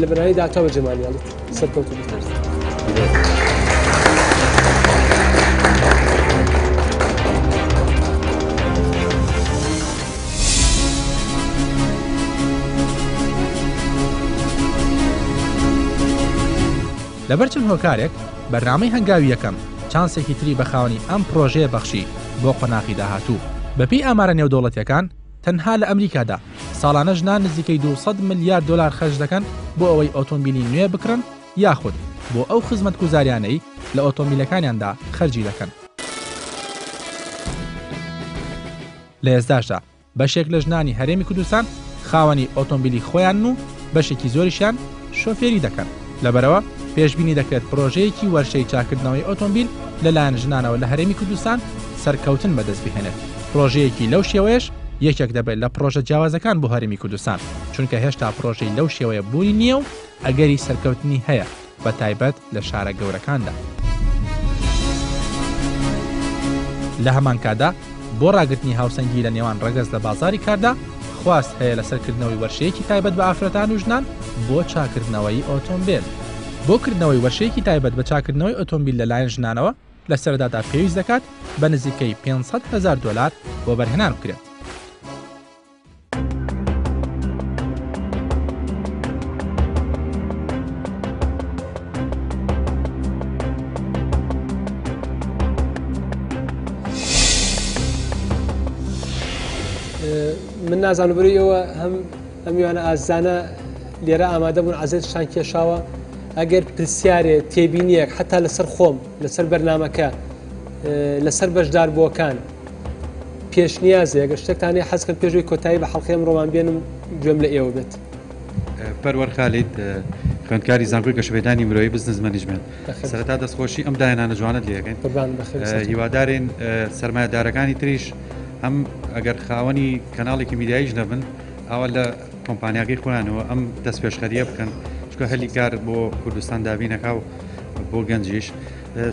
لە بەرنامەی داهاتوو بە جەمالیاڵیت سەرکەوتوو بیت. لەبەر چەند هۆکارێک بەرنامەی هەنگاوی یەکەم چانسێکی تری بە خاوەنی ئەم پڕۆژەیە بەخشی بۆ قۆناغی داهاتوو. بەپێی ئامارە نێودەوڵەتییەکان، تەنها لە ئەمریکادا ساڵانە ژنان نزیکەی 200 ملیار دۆلار خەرج دەکەن بۆ ئەوەی ئۆتۆمبیلی نوێ بکڕن یاخود بۆ ئەو خزمەتگوزاریانەی لە ئۆتۆمبیلەکانیاندا خەرجی دەکەن. لە ئێستاشدا بەشێک لە ژنانی هەرێمی کوردستان خاوەنی ئۆتۆمبیلی خۆیانن و بەشێکی زۆریشیان شۆفێری دەکەن، لەبەرئەوە پێشبینی دەکرێت پرۆژەیەکی وەرشەی چاککردنەوەی ئۆتۆمبیل لەلایەن ژنانەوە لە هەرێمی کوردستان سەرکەوتن بەدەست بهێنێت، پرۆژەیەکی لەو شێوەیەش یەکێک دەبێت لە پرۆژە جیاوازەکان بۆ هەرێمی کوردستان، چونکە هێشتا پرۆژەی لەو شێوەیە بوونی نییە و ئەگەری سەرکەوتنی هەیە. بە تایبەت لە شارە گەورەکاندا. لە هەمان کاتدا بۆ ڕاگرتنی هاوسەنگی لە نێوان ڕەگەز لە بازاڕی کاردا، خواست هەیە لەسەر کردنەوەی وەرشەیەکی تایبەت بە ئافرەتان و ژنان بۆ چاککردنەوەی ئۆتۆمبێل. بۆ کردنەوەی وەرشەیەکی تایبەت بە چاککردنەوەی ئۆتۆمبیل لەلایەن ژنانەوە لە سەرەتادا پێویست دەکات بە نزیکەی 500 هەزار دۆلار وەبەرهێنان بکرێت. من نازانم بەرەی ئەوە هەم ئەم میوانە ئازیزانە لێرە ئامادە بوون عەزێتشتان کێشاوە ئەگەر پرسیارێ تێبینیەک حتا لەسەر خۆم لەسەر بەرنمەکە لەسەر بەشداربووەکان پێشنیازێ ئەگەر شتێکتان هەیە حەز کەن پێش ئەوەی کۆتایی بە حەڵقەی ئەمڕۆمان بێنم گوێم لە ئێوە بێت. پەروەر خالید، خوێندکاری زانکۆی گەشەپێدانی مرۆیی business management. سەرەتا دەستخۆشی ئەم داهێنانە جوانەت لێ ئەکەین. قوربانت بەخێر بێی سەرچاوە. هیوادارین سەرمایەدارەکانی تریش هەم ئەگەر خاوەنی کەناڵێکی میدیاییش نەبن ئاوا لە کۆمپانیاکەی خۆیانەوە ئەم دەستپێشخەرییە بکەن، چونکە هەلی کار بۆ کوردستان دابین ئەکا و بۆ گەنجیش.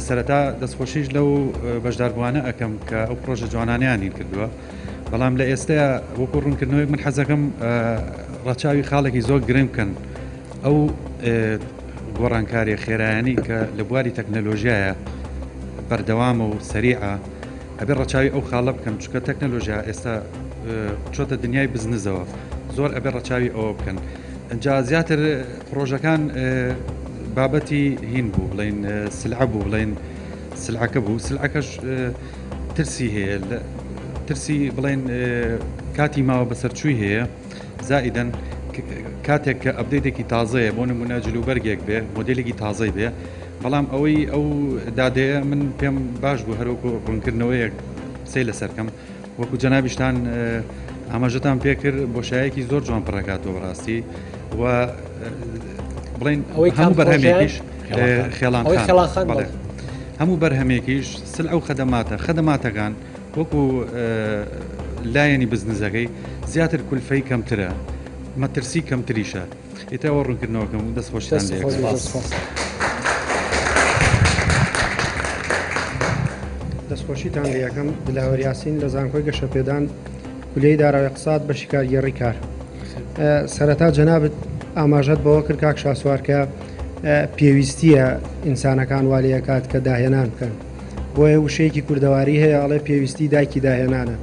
سەرەتا دەستخۆشیش لەو بەشداربووانە ئەکەم کە ئەو پرۆژە جوانانەیان هین کردووە بەڵام لە ئێستەیە وەکو ڕوونکردنەوەی من حەزەکەم ڕەچاوی خاڵێکی زۆر گرنگ بکەن ئەو گۆڕانکاریە خێرایانی کە لە بواری تەکنەلۆژیایە بەردەوامە و سەریعە ئەبێ ڕەچاوی ئەو خاڵە بکەن چونکە تەکنەلۆژیا ئێستا چۆتە دنیای بزنزەوە زۆر ئەبێ ڕەچاوی ئەوە بکەن جا زیاتر پڕۆژەکان بابەتی هین بوو بڵین سلعە بوو بڵین سلعەکە بوو سلعەکەش ترسی هەیە ترسی بڵێن کاتی ماوە بەسەرچووی هەیە زائیدەن کاتێک کە update ێکی تازەیە بۆ نمونە جلوبەرگێک بێ مۆدلێکی تازەی بێ بەڵام ئەوەی ئەو دادەیە من پێم باش بوو هەروەکو ڕوونکردنەوەیەک قسەی لەسەرکەم وەکو جەنابیشتان ئاماژەتان پێکرد بۆشایەکی زۆر جوان پڕەکاتەوە بەڕاستی و بڵین ئەوەی هەموو بەرهەمێکیش خێڵان خان هەموو بەرهەمێکیش سل ئەو خەدەماتە خەدەماتەکان وەکو لایەنی بزنزەکەی زیاتر کولفەی کەمترە مەترسی کەمتریشە ئیتر ئەوە ڕوونکردنەوەکەم و دەست خۆشتان لێ سپاس. دەستخۆشیتان لێ ئەکەم دلاوەر یاسین لە زانکۆی گەشەپێدان کولیەی دارایی اقتصاد بەشی کارگێڕی کار سەرەتا جەنابت ئاماژەت بەوە کرد کاک شاسوار کە پێویستیە ئینسانەکان وا لێ ئەکات کە داهێنان بکەن بۆیە وشەیەکی کوردەواری هەیە ئەڵێ پێویستی دایکی داهێنانە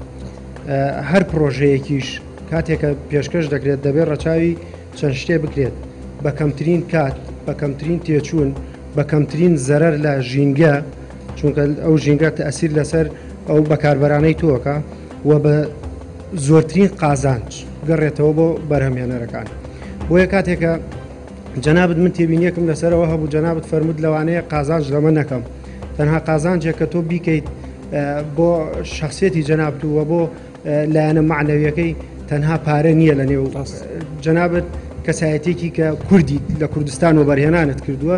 هەر پرۆژەیەکیش کاتێک کە پێشکەش دەکرێت دەبێت ڕەچاوی چەند شتێ بکرێت، بە کەمترین کات، بە کەمترین تێچوون، بە کەمترین زەرەر لە ژینگە، چونکە ئەو ژینگە تەئسیر لەسەر ئەو بەکاربەرانەی تۆ ئەکا و بە زۆرترین قازانج گەڕێتەوە بۆ بەرهەمهێنەرەکان. بۆیە کاتێک کە جەنابت من تێبینیەکم لەسەرەوە هەبوو جەنابت فەرمووت لەوانەیە قازانج لەمە نەکەم تەنها قازانجێک کە تۆ بیکەیت بۆ شخصیەتی جەنابت و بۆ لایەنە مەعنەویەکەی تەنها پارە نییە لە نێو جەنابت کەسایەتێکی کە کوردیت لە کوردستان وەبەرهێنانت کردووە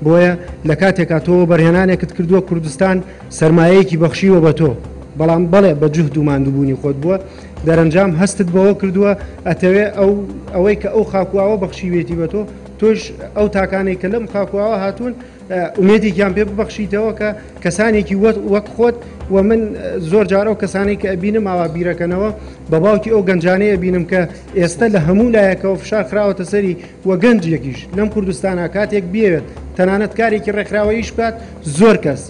بۆیە لە کاتێکا تۆ وەبەرهێنانێکت کردووە کوردستان سرمایەیەکی بەخشیوە بە تۆ بەڵام بەڵێ بە جوهد و ماندووبوونی خۆت بووە دەرەنجام هەستت بەوە کردووە ئەتەوێ ئەو ئەوەی کە ئەو خاکواوە بەخشیوێتی بە تۆ تۆش ئەو تاکانەی کە لەم خاکواوە هاتوون ئومێدێکیان پێ ببەخشیتەوە کە کەسانێکی وەک خۆت و من زۆر جار ئەو کەسانەی کە ئەبینم ئاوا بیرەکەنەوە بە باوکی ئەو گەنجانەی ئەبینم کە ئێستا لە هەموو لایەکەوە فشار خراوەتە سەری و گەنجێکیش لەم کوردستانە کاتێک بیەوێت تەنانەت کارێکی ڕێکخراوەییش بکات زۆر کەس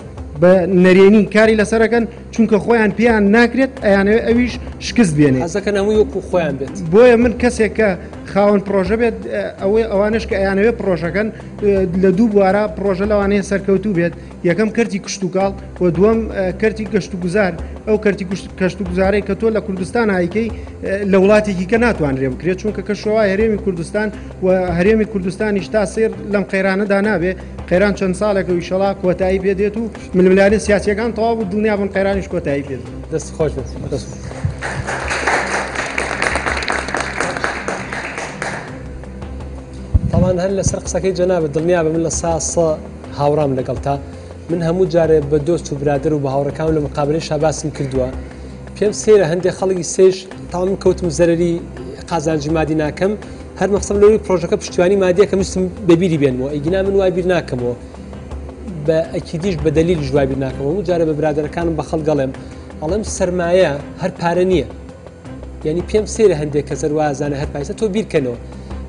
بە نەرێنی کاری لەسەرەکەن چونکە خۆیان پێیان ناکرێت ئەیانەوێت ئەویش شکست بێنێت حەزەکەن هەمووی وەکو خۆیان بێت بۆیە من کەسێک کە خاوەن پرۆژە بێت ئەوەی ئەوانش کە ئەیانەوێت پرۆژەکەن لە دوو بوارە پرۆژە لەوانەیە سەرکەوتوو بێت یەکەم کەرتی کشتتوکاڵ و دووەم کەرتی گەشت و گوزار ئەو کەرتی کەشت و گوزارەی کە تۆ لە کوردستان هایکەی لە وڵاتێکی کە ناتوانرێ بکرێت چونکە کەشەوە هەرێمی کوردستان و هەرێمی کوردستانیش تا سێر لەم قەیرانەدا نابێ قەیران چەند ساڵێکە ویشەڵا کۆتایی پێدێت و ململانێ سیاسیەکان تەواو بوو دڵنیابن قەیرانیش کۆتایی پێ دەست خۆش بێت. دەست تاوان هەر لەسەر قسەکەی جەنابت دڵنیابە من لە سا سە هاوڕام لەگەڵتا من هەموو جارێ بە دۆست و برادر و بە هاوڕەکان لە مقابلەی شاباسم کردووە پێم سەیرە هەندێک خەڵکی سێش تا من کەوتم زەرری قازانجی مادی ناکەم هەر مەخسەم لەوەی پرۆژەکە پشتیوانی مادیەکە ویستم بەبیری بێنمەوە ئەیگینا من وای بیر ناکەمەوە بە ئەکیدیش بە دەلیلیش وای بیر ناکەمەوە هەموو جارێ بە برادەرەکانم بە خەڵک ئەڵێم ئەڵێم سەرمایە هەر پارە نییە یعنی پێم سەیرە هەندێک کەس هەر وازانە هەر پایسە تۆ بیرکەنەوە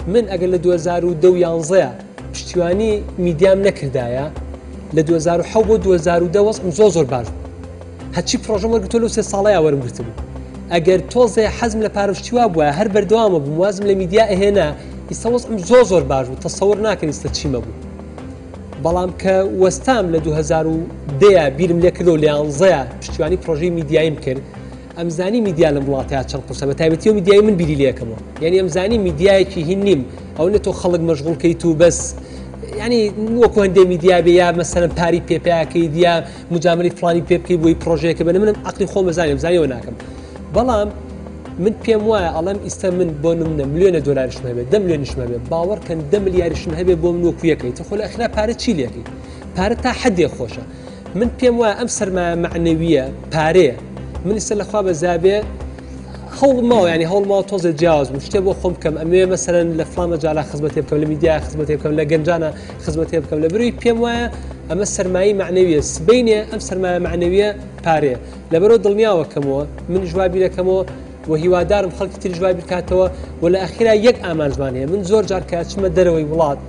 من ئەگەر لە 2010 و 11 پشتیوانی میدیام نەکردایە لە 2007 بۆ 2010 وەزعم زۆر زۆر باش بوو هەرچی پرۆژەم وەرگتووە لەو سێ ساڵەیا وەرم گرتبوو ئەگەر تۆزێ حەزم لە پارە شتی وا بووایە هەر بەردەوامە بووم وازم لە میدیا ئەهێنا ئیستا وەزعم زۆر زۆر باش بوو تەسەور ناکەن ئیستا چیمە بوو بەڵام کە وەستام لە 2010 بیرم لێ کردەوە لە یانزەیە پشتیوانی پرۆژەی میدیاییم کرد ئەمزانی میدیا لەم وڵاتەیا چەند قورسە بە تایبەتی ئەو میدیای من بیری لێکەمەوە یعنی ئەمزانی میدیایەکی هین نیم ئەو نە تۆ خەڵک مەشغوڵ کەیت و بەس یعنی وەکو هەندێ میدیا بێ یا مەسەلەن پاری پێ پیاکەیت یا مجاملی فلانی پێ بکەی بۆی پرۆژەیەکە بە منم عقلی خۆم بەزانیم زانیەوە ناکەم بەڵام من پێم وایە ئەڵێم ئیستا من بۆ نمونە ملیۆنە دۆلاریشم هەبێت دە ملیۆنیشم هەبێت باوەڕکەن دە ملیاریشم هەبێت بۆ من وەکو یەکەی تۆ خۆ لە ئەخرا پارە چی لێکەی پارە تا حدێ خۆشە من پێم وایە ئەم سەرمایە مەعنەویە پارەیە من ئیستا لەخوا بەزابێ هەوڵ ماوە ینی هەوڵ ماوە تۆزێ جیاواز بوو شتێ بۆ خۆم بکەم ئەمێ مەسەرەن لە فڵان مەجالا خزمەتێ بکەم لە میدیا خزمەتێ بکەم لە گەنجانە خزمەتێ بکەم لە بروی پێم وایە ئەمە سەرمایەی مەعنەویە سبەینێ ئەم سەرمایە مەعنەویە پارەیە لەبەرەوە دڵنیاوەکەمەوە منیش وا بیرەکەمەوە و هیوادارم خەڵکی تریش وای بیرکاتەوە و لە ئەخیرا یەک ئامانجمان هەیە من زۆر جار کە ئەچمە دەرەوەی وڵات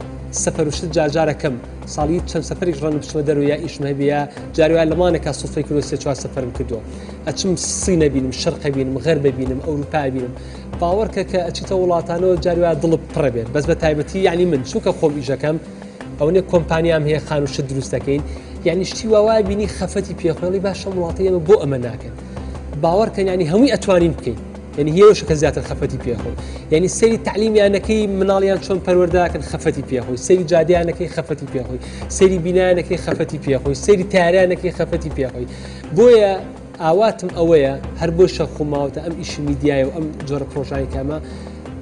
سەفەر و شت جارجارەکەم ساڵی چەند سەفەریش ڕەنگە بچمە دەرەوە یا ئیشم هەبێ یا جاری وایە لە مانێکا سوفرەی کردووە سێ چوار سەفەرم کردووە ئەچم سین ئەبینم شەرق ئەبینم غەرب ئەبینم ئەوروپا ئەبینم باوەڕکە کە ئەچیتە وڵاتانەوە جاری وایە دڵت پڕە بێت بەس بە تایبەتی یعنی من چونکە خۆم ئیشەکەم ئەوەنە کۆمپانیام هەیە خانوو شت دروست دەکەین. یعنی شتی وا بینی خەفەتی پێخۆڵی باشە وڵاتی ئێمە بۆ ئەمە ناکەن. باوەڕکەن یعنی هەمووی ئەتوانین بکەین. یعنی هێوشە کە زیاتر خەفەتی پێخۆی. یعنی سەیری تعلیمیانەکەی مناڵیان چۆن پەروەردەکەن خەفەتی پێخۆی، سەیری جادیانەکەی خەفەتی پێخۆی، سەیری بینایانەکەی خەفەتی پێخۆی، سەیری تاریانەکەی خەفەتی پێخۆی. بۆیە ئاواتم ئەوەیە هەر بۆ شەخ و ماوەتە ئەم ئیشی میدیایە و ئەم جۆرە پرۆژانی کامە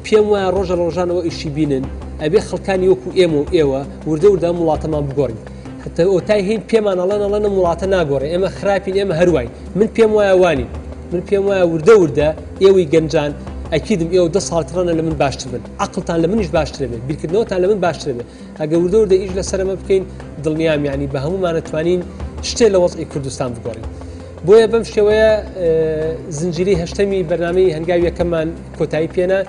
پێم وایە ڕۆژە لە ڕۆژانەوە ئیشی بینن ئەبێ خەڵکانی وەکو ئێمە و ئێوە وردە وردە ئەم وڵاتەمان بگۆڕین. حتى ئۆتای هین پێمان ئەڵێن ئەڵێن ئەم وڵاتە ناگۆڕێ، ئێمە خراپین، ئێمە هەرواین. من پێم وایە وانین. من پێم وایە وردە وردە ئێوەی گەنجان ئەکیدم ئێوە 10 ساڵ ترەنە لە من باشتر بن، عەقڵتان لە منیش باشترە بێت، بیرکردنەوەتان لە من باشترە بێت. ئەگەر وردە وردە ئیش لەسەر ئەمە بکەین دڵنیام یعنی بە هەمومانە توانین شتێ لە وەزعی کوردستان بگۆڕین. بۆیە بەم شێوەیە زنجیرەی هەشتەمی بەرنامەی هەنگاوی یەکەممان کۆتایی پێنا.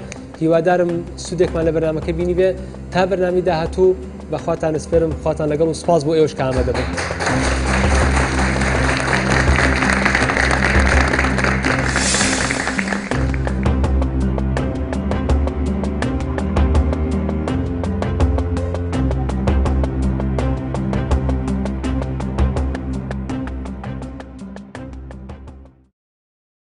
هیوادارم سوودێکمان لە بەرنامەکە بینی بێ. تا بەرنامەی داهاتوو بەخواتان ئەسپێرم، خواتان لەگەڵ و سوپاس بۆ ئێوەش کە ئامادە بوون.